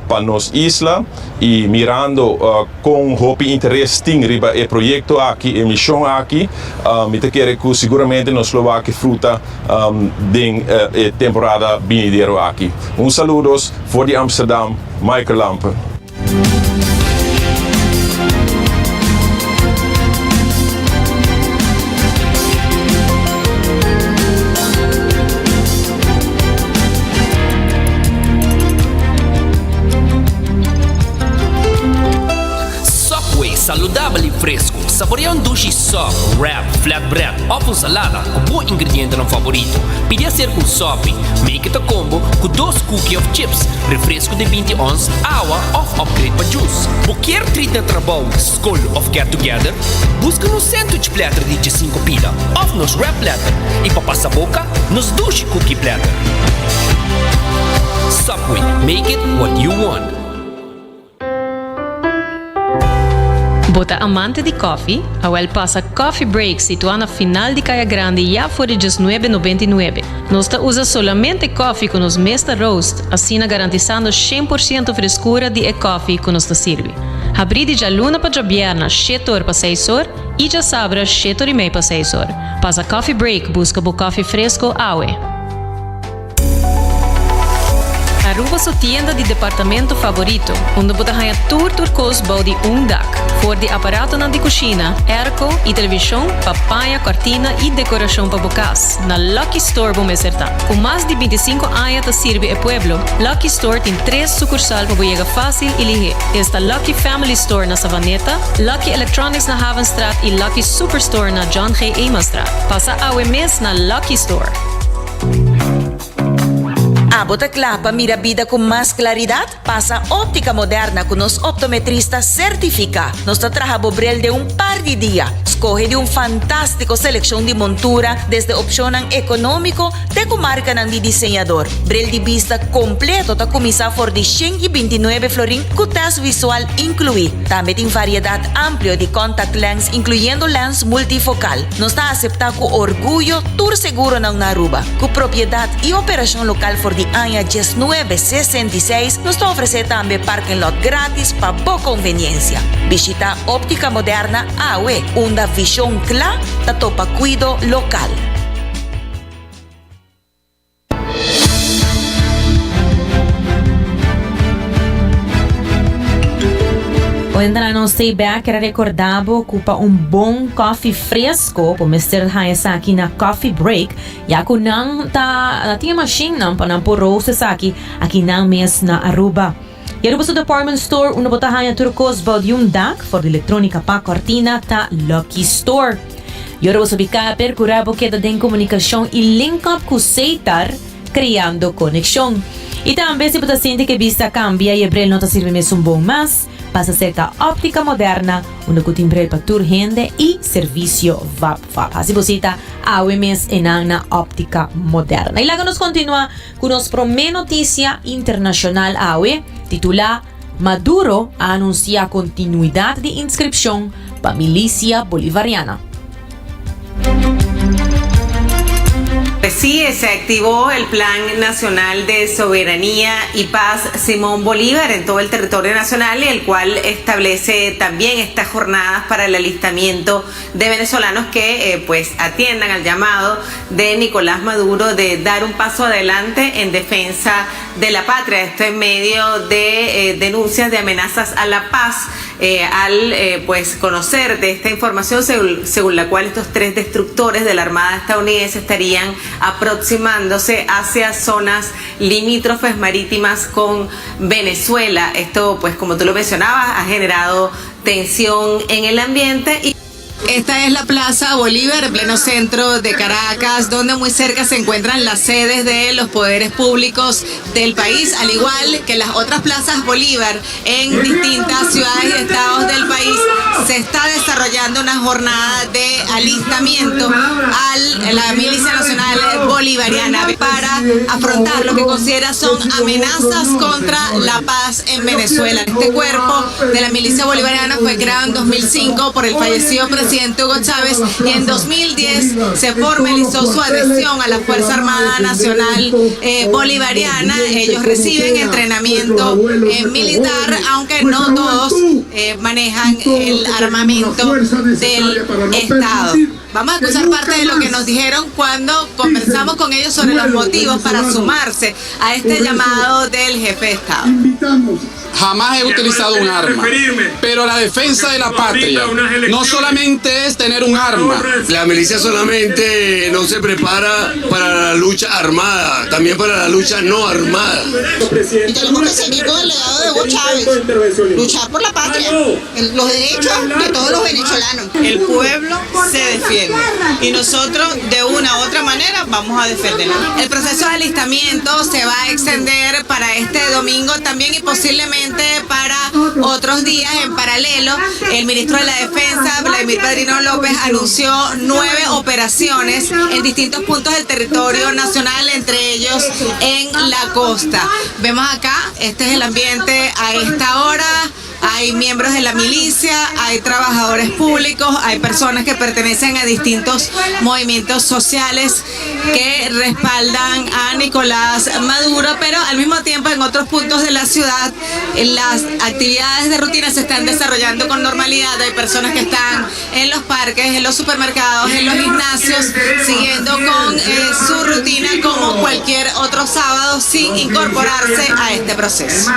Speaker 11: pa nos isla y mirando con hopi interes tin riba e proyecto aki, e mision aki, mi ta kere cu siguramente nos lo wak e fruta den e temporada binidero aki. Un saludos for di Amsterdam, Michael Lampe.
Speaker 2: saludabel y fresco. Saborea un dushi sop, wrap, flatbread of un salada cu bo ingredientenan favorito. Pidi hacer cu un sopi. Make it a combo cu dos cookie of chips, refresco di 20 ons, awa of upgrade pa juice. Bo kier treat na trabou, scol of get together? Busca nos sandwich platter di 15 pida of nos wrap platter y pa pasa boca, nos dushi cookie platter. Subway, make it what you want.
Speaker 7: Bo ta amante di koffie? Awel pasa Coffee Break situá na final di Kaya Grandi ya for di diesnuebe nobenta i nuebe. Nos ta usa solamente koffie ku nos mes ta roast, asina garantisando shen por siento freskura di e koffie ku nos ta sirbi. Habrí di djaluna pa djabierna shete or pa seis or i djasabra shete or i mei pa seis or. Pasa Coffee Break buska bo koffie fresko awe. Aruba su tienda di departamento favorito, unda bo ta haña tur tur kos bou di un dak. For di aparatonan di kushina, airco i televishon pa paña, kòrtina i dekorashon pa bo kas, na Lucky Store bo mester ta. Ku mas di bintisinko aña ta sirbi e pueblo, Lucky Store tin tres sukursal pa bo yega fásil i lihé. Esta Lucky Family Store na Savaneta, Lucky Electronics na Havenstraat i Lucky Superstore na John G. Emanstraat. Pasa awe mes na Lucky Store!
Speaker 15: Abo ta kla pa mira bida ku mas klaridat? Pasa Óptica Moderna ku nos optometrista sertifiká. Nos ta traha bo bril den un par di dia. Skohe di un fantástiko selekshon di montura, desde opshonnan ekonómiko te ku markanan di diseñador. Bril di bista kompleto ta kuminsá for di 129 florin ku tèst visual inkluí. Tambe tin variedat amplio di contact lens inkluyendo lens multifokal. Nos ta aseptá ku orguyo tur seguronan na Aruba. Ku propiedat i operashon lokal for di aña diesnuebe sesenta i seis, nos ta ofresé tambe parking lot grátis pa bo konveniensia. Bishitá Óptica Moderna awe, unda vishon kla ta topa kuido lokal.
Speaker 9: Oyentenan nos stay back kere recorda bo cu pa un bon coffee fresco bo mester haña esaki na Coffee Break ya cu nan ta nan tin e machine nan pa nan por roast esaki aki nan mes na Aruba. Y Aruba su department store unda bo ta haña tur cos bou di un dak for di electronica pa cortina ta Lucky Store. Y ora bo subi ca percura bo keda den comunicacion y link up cu Setar creando conexion. Y tambe si bo ta sinti cu e bista a cambia y e bril no ta sirbi mesun bon mas, pasa cerca Optica Moderna unda cu tin bril pa tur hende y servicio vap vap. Haci bo cita awe mes enan na Optica Moderna. Y laga nos continua Ku nos promé notisia internashonal awe, titulá Maduro a anunsiá kontinuidat di inskripshon pa milisia bolivariana.
Speaker 13: Sí, se activó el Plan Nacional de Soberanía y Paz Simón Bolívar en todo el territorio nacional y el cual establece también estas jornadas para el alistamiento de venezolanos que eh, pues atiendan al llamado de Nicolás Maduro de dar un paso adelante en defensa de la patria. Esto en medio de eh, denuncias de amenazas a la paz eh, al pues conocer de esta información según, según la cual estos tres destructores de la Armada estadounidense estarían aproximándose hacia zonas limítrofes marítimas con Venezuela. Esto, pues como tú lo mencionabas, ha generado tensión en el ambiente y
Speaker 16: Esta es la Plaza Bolívar, en pleno centro de Caracas, donde muy cerca se encuentran las sedes de los poderes públicos del país, al igual que las otras plazas Bolívar en distintas ciudades y estados del país. Se está desarrollando una jornada de alistamiento a la Milicia Nacional Bolivariana para afrontar lo que considera son amenazas contra la paz en Venezuela. Este cuerpo de la Milicia Bolivariana fue creado en 2005 por el fallecido presidente Hugo Chávez y en 2010 se formalizó su adhesión a la Fuerza Armada Nacional eh, Bolivariana. Ellos reciben entrenamiento eh, militar, aunque no todos eh, manejan el armamento del Estado. Vamos a escuchar parte de lo que nos dijeron cuando conversamos con ellos sobre los motivos para sumarse a este llamado del jefe de Estado.
Speaker 17: Jamás he utilizado un arma, pero la defensa de la patria no solamente es tener un arma.
Speaker 18: La milicia solamente no se prepara para la lucha armada, también para la lucha no armada.
Speaker 19: Y tenemos que seguir con el legado de Hugo Chávez, luchar por la patria, los derechos de todos los venezolanos.
Speaker 20: El pueblo se defiende y nosotros de una u otra manera vamos a defenderlo.
Speaker 16: El proceso de alistamiento se va a extender para este domingo también y posiblemente para otros días en paralelo. El ministro de la Defensa, Vladimir Padrino López, anunció nueve operaciones en distintos puntos del territorio nacional, entre ellos en la costa. Vemos acá, este es el ambiente a esta hora. Hay miembros de la milicia, hay trabajadores públicos, hay personas que pertenecen a distintos movimientos sociales que respaldan a Nicolás Maduro, pero al mismo tiempo en otros puntos de la ciudad las actividades de rutina se están desarrollando con normalidad. Hay personas que están en los parques, en los supermercados, en los gimnasios, siguiendo con eh, su rutina como cualquier otro sábado sin incorporarse a este proceso.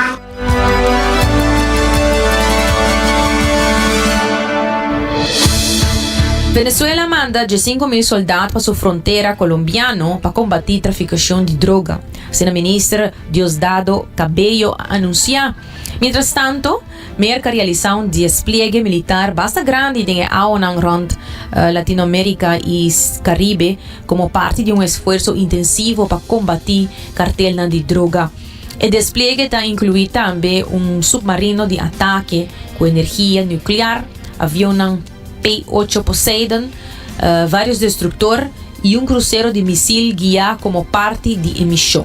Speaker 9: Venezuela a manda 15.000 soldat pa su frontera colombiano pa combati traficacion di droga, asina minister Diosdado Cabello a anuncia. Mientras tanto, Merca a realisa un despliegue militar basta grandi den e awanan rond Latinoamerica y Caribe como parti di un esfuerso intensivo pa combati cartelnan di droga. E despliegue ta inclui tambe un submarino di atake cu energia nuclear, avionnan P-ocho Poseidon, varios destructor y un crucero di misil guia como parti di e mision.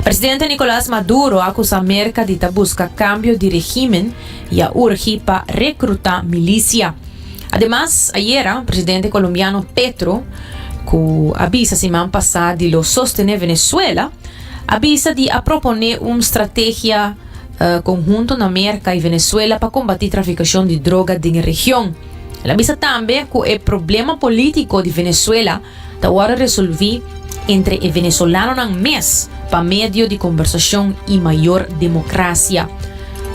Speaker 9: Presidente Nicolas Maduro a acusa Merca di ta busca cambio di regimen y a urgi pa recruta milicia. Ademas, ayera, presidente colombiano Petro, cu a bisa siman pasa di lo sostene Venezuela, a bisa di a propone un strategia konhunto na Merka i Venezuela pa kombatí trafikashon di droga den e region. El a bisa tambe ku e problema polítiko di Venezuela ta wòrdu resolví entre e venezolanonan mes pa medio di kombersashon i mayor demokrasia.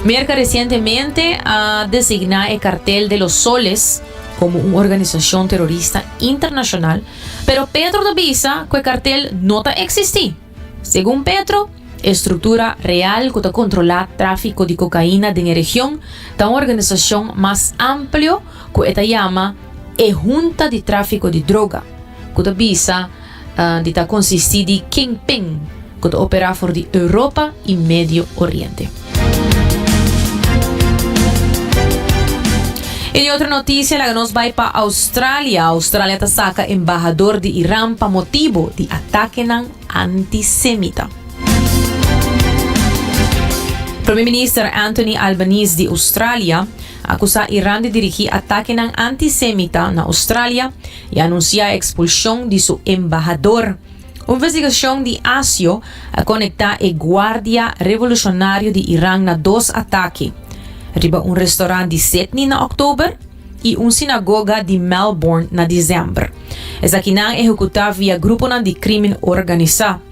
Speaker 9: Merka resientemente a designá e Cartel de los Soles komo un organisashon terorista internashonal, pero Petro ta bisa ku e kartel no ta eksistí. Segun Petro, e struktura real ku ta kontrolá tráfiko di kokaina den e region ta un organisashon mas amplio ku e ta yama e Hunta di Tráfiko di Droga, ku ta bisa di ta konsistí di kingpin ku ta operá for di Europa i Medio Oriente. I di otro notisia laga nos bai pa Australia. Australia ta saka embahador di Iran pa motibu di atakenan antisemita. Prome Minister Anthony Albanese di Australia a akusá Iran di dirigí atakenan antisemita na Australia i a anunsiá e ekspulshon di su embahador. Un investigashon di ASIO a konektá e Guardia Revolushonario di Iran na dos atake, riba un restorant di Sydney na òktober i un sinagoga di Melbourne na desèmber. Esakinan ehekutá via gruponan di krímen organisá.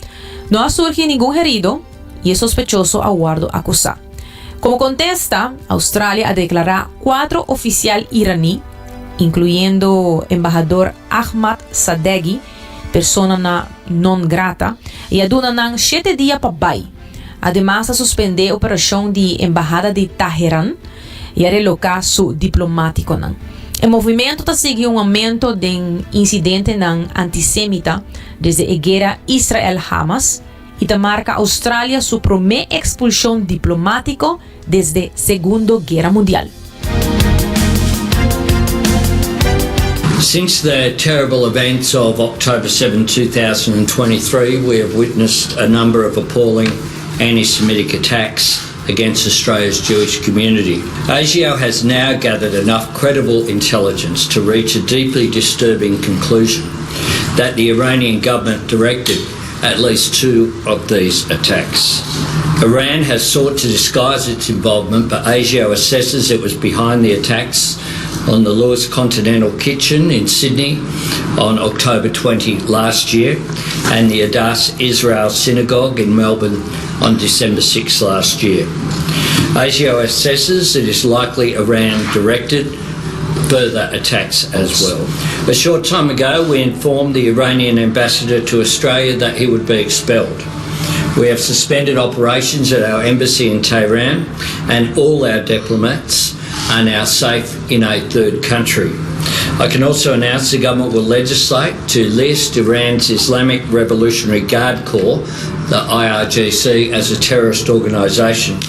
Speaker 9: No a surgi ningun herido i e sospechoso a wòrdu akusá. Komo kontesta, Australia a deklará kuatro ofisial iraní, inkluyendo embahador Ahmad Sadeghi, persona na non grata i a duna nan shete dia pa bai. Ademas a suspendé operashon di embahada di Taheran i a reloká su diplomatikonan. E movimentu ta sigui un oumento den insidentenan antisemita desde e guera Israel-Hamas i ta marka Australia su promé ekspulshon diplomátiko desde Segundo Guera Mundial.
Speaker 21: Since the terrible events of October 7, 2023, we have witnessed a number of appalling anti Semitic attacks against Australia's Jewish community. ASIO has now gathered enough credible intelligence to reach a deeply disturbing conclusion that the Iranian government directed at least two of these attacks. Iran has sought to disguise its involvement, but ASIO assesses it was behind the attacks on the Lewis Continental Kitchen in Sydney on October 20 last year and the Adas Israel Synagogue in Melbourne on December 6 last year. ASIO assesses it is likely Iran directed further attacks as well. A short time ago, we informed the Iranian ambassador to Australia that he would be expelled. We have suspended operations at our embassy in Tehran, and all our diplomats are now safe in a third country. I can also announce the government will legislate to list Iran's Islamic Revolutionary Guard Corps, the IRGC, as a terrorist organisation.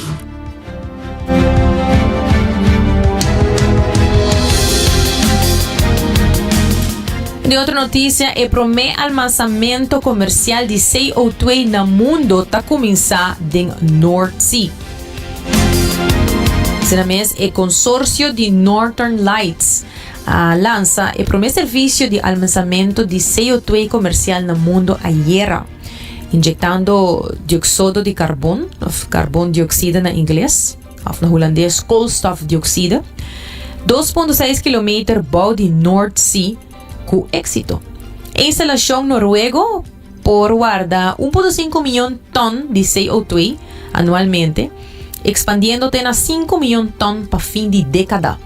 Speaker 9: Di otro noticia, e prome almasamento comercial di CO2 na mundo ta cuminsa den North Sea. Asina mes, e consorcio di Northern Lights a lansa e prome servicio di almasamento di CO2 comercial na mundo ayera, inyectando dioxodo di carbon, of carbondioxide na ingles, of na hulandes koolstofdioxide, 2.6 kilometer bou di North Sea cu exito. E instalacion noruego por warda 1.5 miyon ton di CO2 anualmente, expandiendo te na 5 miyon ton pa fin di decada.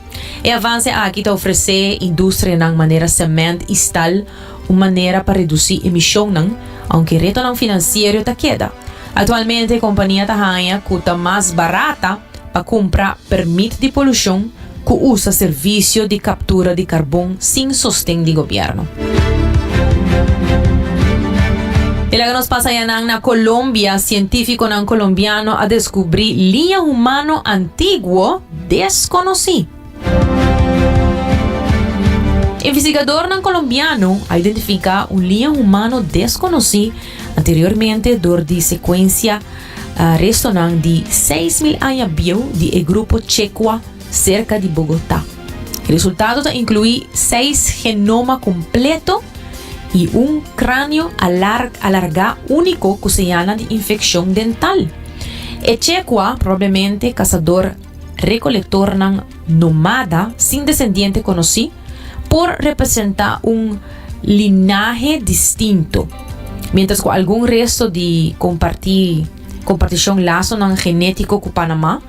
Speaker 9: E avance aki ta ofrece industrianan manera cement y stal un manera pa reduci emisionnan, aunke retonan financiero ta keda. Actualmente e compania ta haña cu ta mas barata pa cumpra permit di polucion cu usa servicio di captura di carbon sin sosten di gobierno. E laga nos pasa yanan na Colombia, cientificonan colombiano a descubri liña humano antiguo desconoci. Investigadornan colombiano a identifica un liña humano desconoci anteriormente door di secuencia restonan di 6.000 aña bieu di e grupo Checua cerca di Bogotá. E resultado ta inclui seis genoma completo y un cranio alarga unico cu señalnan di infeccion dental. E Checua probablemente cazador recolectornan nomada sin descendiente conoci por representa un linahe distinto, mientras cu algun resto di comparti comparticion lasonan genetico cu Panama,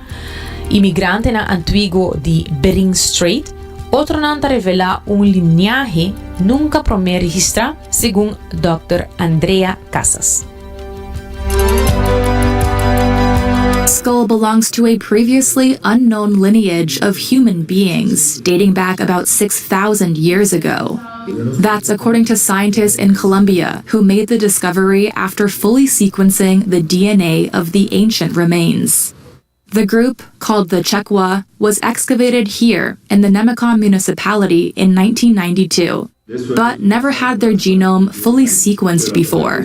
Speaker 9: imigrantenan antiguo di Bering Strait, otronan ta revela un linahe nunca prome registra, segun Dòkter Andrea Casas.
Speaker 3: Skull belongs to a previously unknown lineage of human beings dating back about 6,000 years ago. That's according to scientists in Colombia who made the discovery after fully sequencing the DNA of the ancient remains. The group, called the Chekwa, was excavated here in the Nemocon municipality in 1992 but never had their genome fully sequenced before.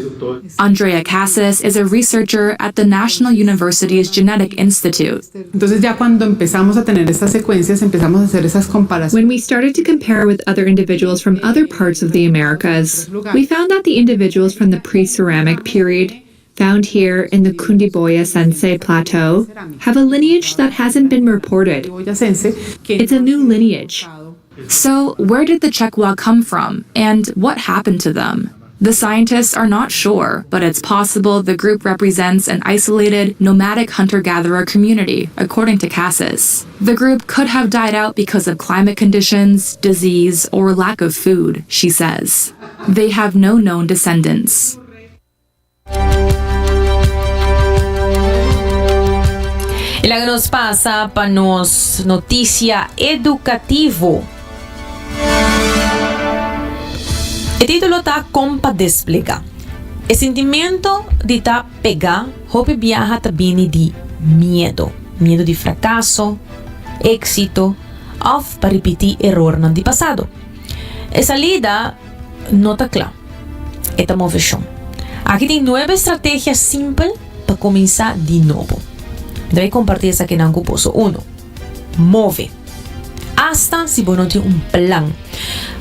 Speaker 3: Andrea Casas is a researcher at the National University's Genetic Institute.
Speaker 22: Entonces ya cuando empezamos a tener estas secuencias, empezamos a hacer esas comparaciones.
Speaker 23: When we started to compare with other individuals from other parts of the Americas, we found that the individuals from the pre-ceramic period found here in the Cundiboyacense Plateau have a lineage that hasn't been reported. It's a new lineage.
Speaker 3: So, where did the Checua come from and what happened to them? The scientists are not sure, but it's possible the group represents an isolated, nomadic hunter gatherer community, according to Cassis. The group could have died out because of climate conditions, disease, or lack of food, she says. They have no known descendants.
Speaker 9: Y laga nos pasa pa nos noticia educativo. E titulo ta Con pa desplega. E sintimento di ta pega hopi biaha ta bini di miedo. Miedo di fracaso, exito of pa ripiti erornan di pasado. E salida no ta cla. E ta movecion. Aki tin nuebe strategia simpel pa cuminsa di nobo. Mi ta bay comparti esakinan cu boso. Uno, move. Asta si bo no tin un plan.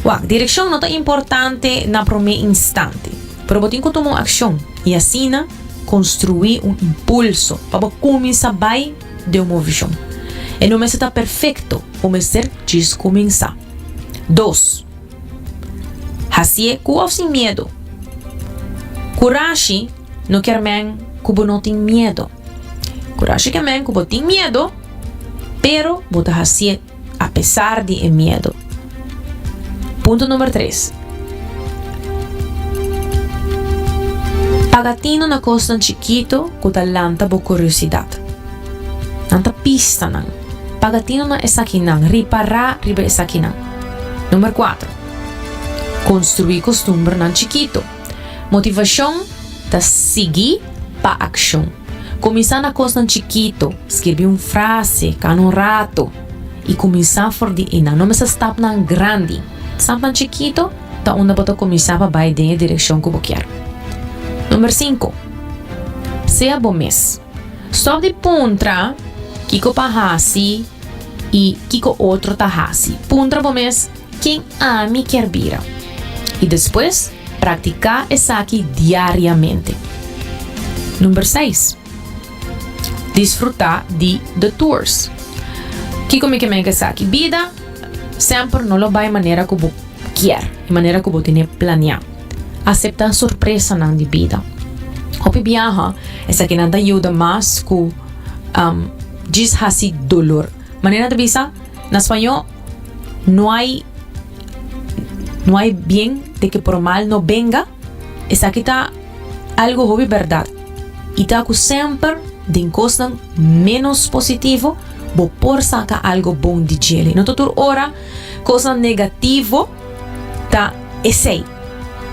Speaker 9: Wak, direccion no ta importante na prome instante, pero bo tin cu tuma un accion y asina construi un impulso pa bo cuminsa bay den un movecion. E no mester ta perfecto, bo mester djis cuminsa. Dos. Hasié ku òf sin miedu. Kurashi no kier men ku bo no tin miedu. Kurashi ke men ku bo tin miedu, pero bo ta hasié apesar di e miedu. Punto number tres. Paga tino na kosnan chikitu ku ta lanta bo kuriosidat. Nan ta pistanan. Paga tino na esakinan. Ripará riba esakinan. Number kuater. Konstruí kostumbernan chikitu. Motivashon ta sigui pa akshon. Kuminsá na kosnan chikitu. Skirbi un frase, kana un ratu i kuminsá for di einan. No mester stapnan grandi. Stapnan chikitu ta unda bo ta kuminsá pa bai den e direkshon ku bo kier. Number sinku, Sea bo mes. Stòp di puntra kiko pa hasi i kiko otro ta hasi. Puntra bo mes, Ken ami kier bira? I despues praktiká esaki diariamente. Number seis, Disfrutá di the tours. Kiko mi ke men ku esaki? Bida semper no lo bai manera ku bo kier, e manera ku bo tene planeá. Aseptá sorpresanan di bida. Hopi biaha esakinan ta yuda mas ku djis hasi dolor. Manera nan ta bisa na spañó, no hay no hay bien de que por mal no venga, esaki ta algo hopi berdad y ta cu semper den cosnan menos positivo bo por saca algo bon di djele. No ta tur ora cosnan negativo ta esey.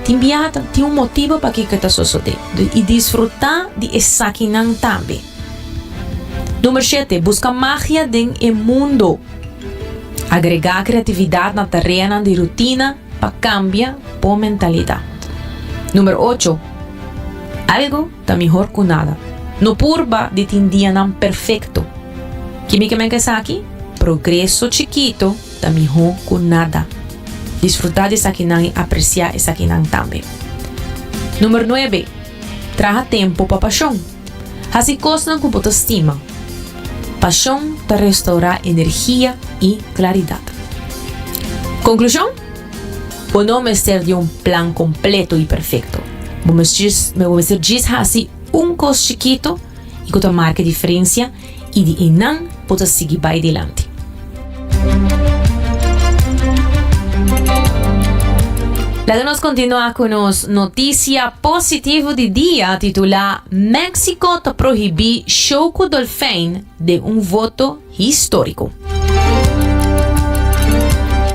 Speaker 9: Tin biaha ta tin un motibo pakico ta sosode y disfruta di esakinan tambe. Number shete, buska magia den e mundo. Agregá kreatividat na tareanan di rutina pa kambia bo mentalidat. Number ocho, algu ta mihor ku nada. No purba di tin dianan perfekto. Ki mi ke men ku esaki? Progreso chikito ta mihó ku nada. Disfrutá di esakinan i apresiá esakinan tambe. Number nuebe, traha tempu pa pashon. Hasi kosnan ku bo ta stima. Pashon ta restourá energia i klaridat. Konklushon? Bo no mester di un plan kompleto i perfekto. Bo mester djis hasi un kos chikitu i ku ta marka diferensia i di einan bo ta sigui bai dilanti. Laga nos kontinuá ku nos notisia positivo di dia titulá Mexico ta prohibí show ku dolfijn den un voto históriko.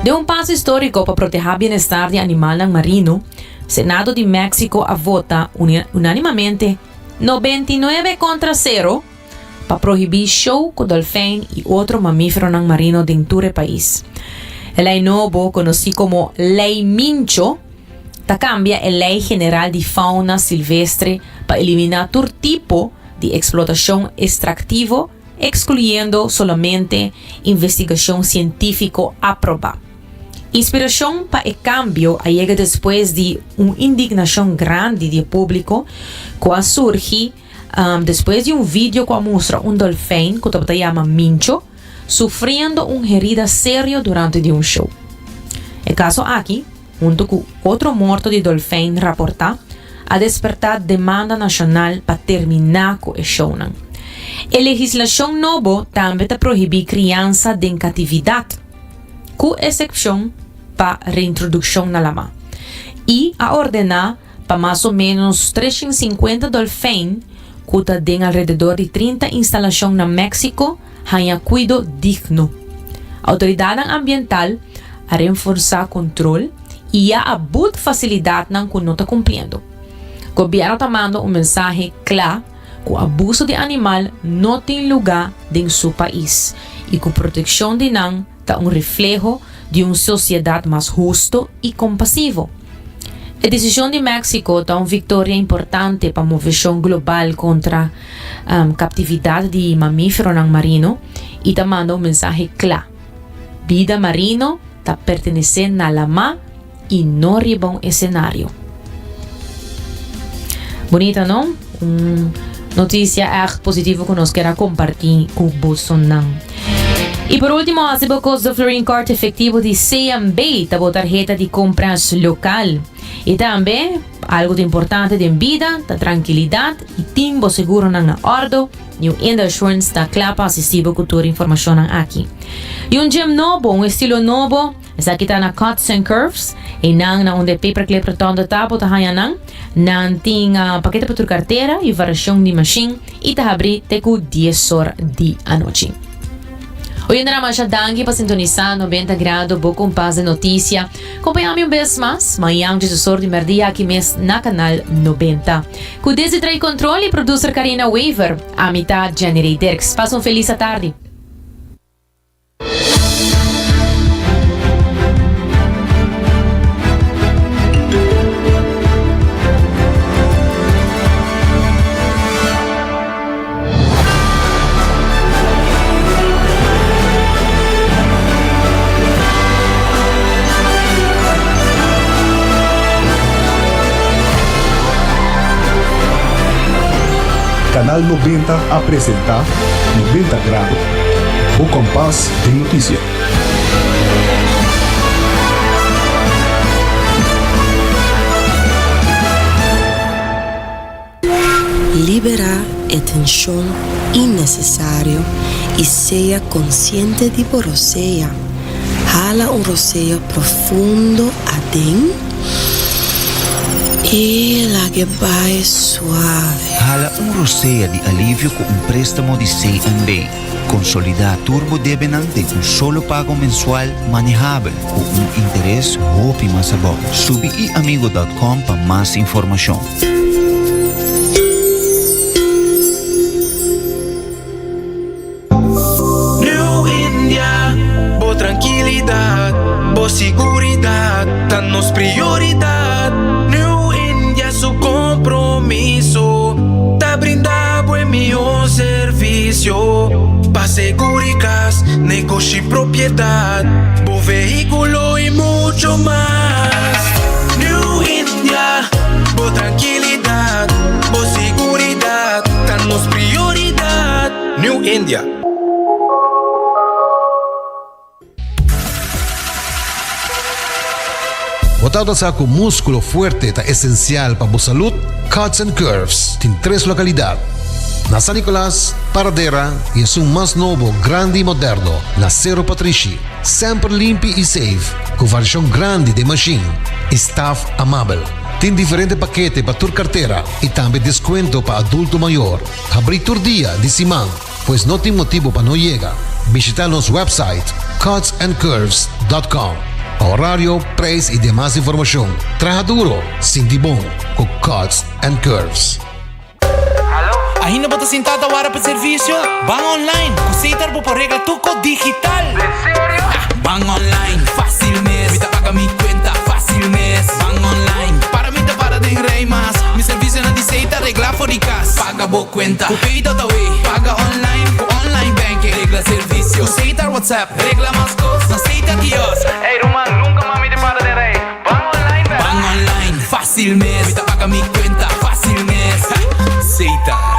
Speaker 9: Den un paso históriko pa protehá bienestar di animalnan marino, Senado di Mexico a vota unánimamente 99 kontra sero pa prohibí show ku dolfijn i otro mamíferonan marino den tur e pais. E lei nobo, konosí komo Lei Mincho, ta kambia e Lei General di Fauna Silvestre pa eliminá tur tipo di eksplotashon estraktivo, ekskluyendo solamente investigashon sientífiko aprobá. Inspirashon pa e kambio a yega despues di un indignashon grandi di e públiko ku a surgi Despues di un video ku a mustra un dolfijn ku tabata yama Mincho sufriendo un herida serio durante di un show. E kaso aki, huntu ku otro morto di dolfijn raportá, a despertá demanda nashonal pa terminá ku e shownan. E legislashon nobo tambe ta prohibí kriansa den katividat, ku esepshon pa reintrodukshon na lamá, i a ordená Pa mas o ménos 350 dolfijn ku ta den alrededor di 30 instalashon na Mexico haña kuido digno. Outoridatnan ambiental a renforsá kontrol i ya a but fasilidatnan ku no ta kumpliendo. Gobièrnu ta manda un mensahe kla ku abuso di animal no tin lugá den su pais i ku protekshon di nan ta un refleho di un sosiedat mas husto i kompasivo. E desishon di Mexico ta un viktoria importante pa moveshon global kontra kaptividat di mamíferonan marino i ta manda un mensahe kla, bida marino ta pertenesé na lamá i no riba un esenario. Bunita no? Un noticia echt positivo cu nos kier a comparti cu bosonan. Y por ultimo haci bo cos do Florin Card efectivo di CMB ta bo tarheta di compras local. Y tambe, algo ta importante den bida ta trankilidad y tin bo seguronan na ordo, New Inda Assurance ta cla pa asisti bo cu tur informacionnan aki. Y un gym nobo, un estilo nobo, esaki ta na Cuts and Curves, eynan na unda e Paperclip Rotonde ta bo ta haya nan. Nan tin pakete pa tur kartera i variashon di mashin i ta habrí te ku dies or di anochi. Oyentenan masha danki pa sintonisá 90 Grado bo kompas de notisia. Kompañá mi un bes mas mañan djes or di mèrdia aki mes na Kanal 90. Ku desde Trai Control i producer Karina Wever, ami ta Jenny Rey Dirks. Pasa un felis atardi.
Speaker 8: Canal 90 a presenta 90 Grado, bo kompas den notisia.
Speaker 4: Liberá e tenshon innesesario i sea konsiente di bo rosea. Hala un rosea profundo aden i lag'e bai suave.
Speaker 5: Hala un rosea di alivio ku un préstamo di CNB. Konsolidá tur bo debenan den un solo pago mensual manehabel ku un interes hopi mas abou. Subi iamigo dòt kòm pa mas informashon.
Speaker 6: New India, bo trankilidat, bo siguridat ta nos prioridat. New India su kompromiso ta brinda bo e mihó servisio pa seguri kas, negoshi, propiedat, bo vehíkulo i mucho mas. New India, bo trankilidat, bo siguridat ta nos prioridat. New India.
Speaker 24: Bo tabata sa ku múskulo fuerte ta esensial pa bo salud? Cuts and Curves tin tres lokalidat, na San Nicolas, Paradera i esun mas nobo, grandi i moderno na Sero Patrishi. Semper limpi i safe, ku variashon grandi den mashin i staf amabel. Tin diferente pakete pa tur kartera i tambe deskuento pa adulto mayor. Habrí tur dia di siman, pues no tin motibu pa no yega. Bishita nos website cutsandcurves.com pa horario, prijs y demas informacion. Traha duro, sinti bon cu Cuts and Curves.
Speaker 25: Ainda bo ta sintá ta wara pa servisio? Ban online! Ku Setar bo por regla tur kos digital! Ban online, fácil mes. Mi ta paga mi cuenta fácil mes. Ban online, para mi ta para den rij mas. Mi servicionan di Setar regla for di cas. Paga bo cuenta cu Pay.awe. Paga online cu online banking. Regla servicio cu Setar WhatsApp. Regla mas cos na Setar kiosk. Ey ruman, nunca mas mi ta para den rij. Ban online bek. Ban online, fácil mes. Mi ta paga mi cuenta fácil mes. Setar.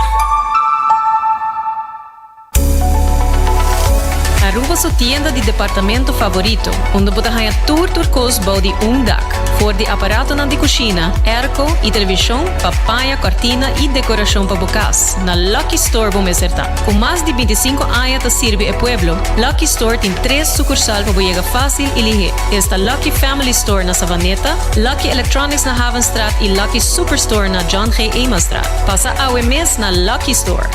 Speaker 26: Aruba su tienda di departamento favorito, unda bo ta haña tur tur kos bou di un dak. For di aparatonan di kushina, airco i televishon pa paña, kòrtina i dekorashon pa bo kas, na Lucky Store bo mester ta. Ku mas di bintisinko aña ta sirbi e pueblo, Lucky Store tin tres sukursal pa bo yega fásil i lihé. Esta Lucky Family Store na Savaneta, Lucky Electronics na Havenstraat i Lucky Superstore na John G. Emanstraat. Pasa awe mes na Lucky Store.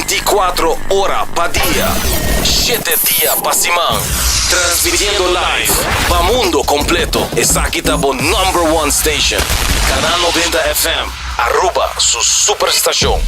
Speaker 1: 24 ora pa dia, shete dia pa siman. Transmitiendo live pa mundo completo. Esaki ta bo number one station. Canal 90 FM, Aruba su superstacion.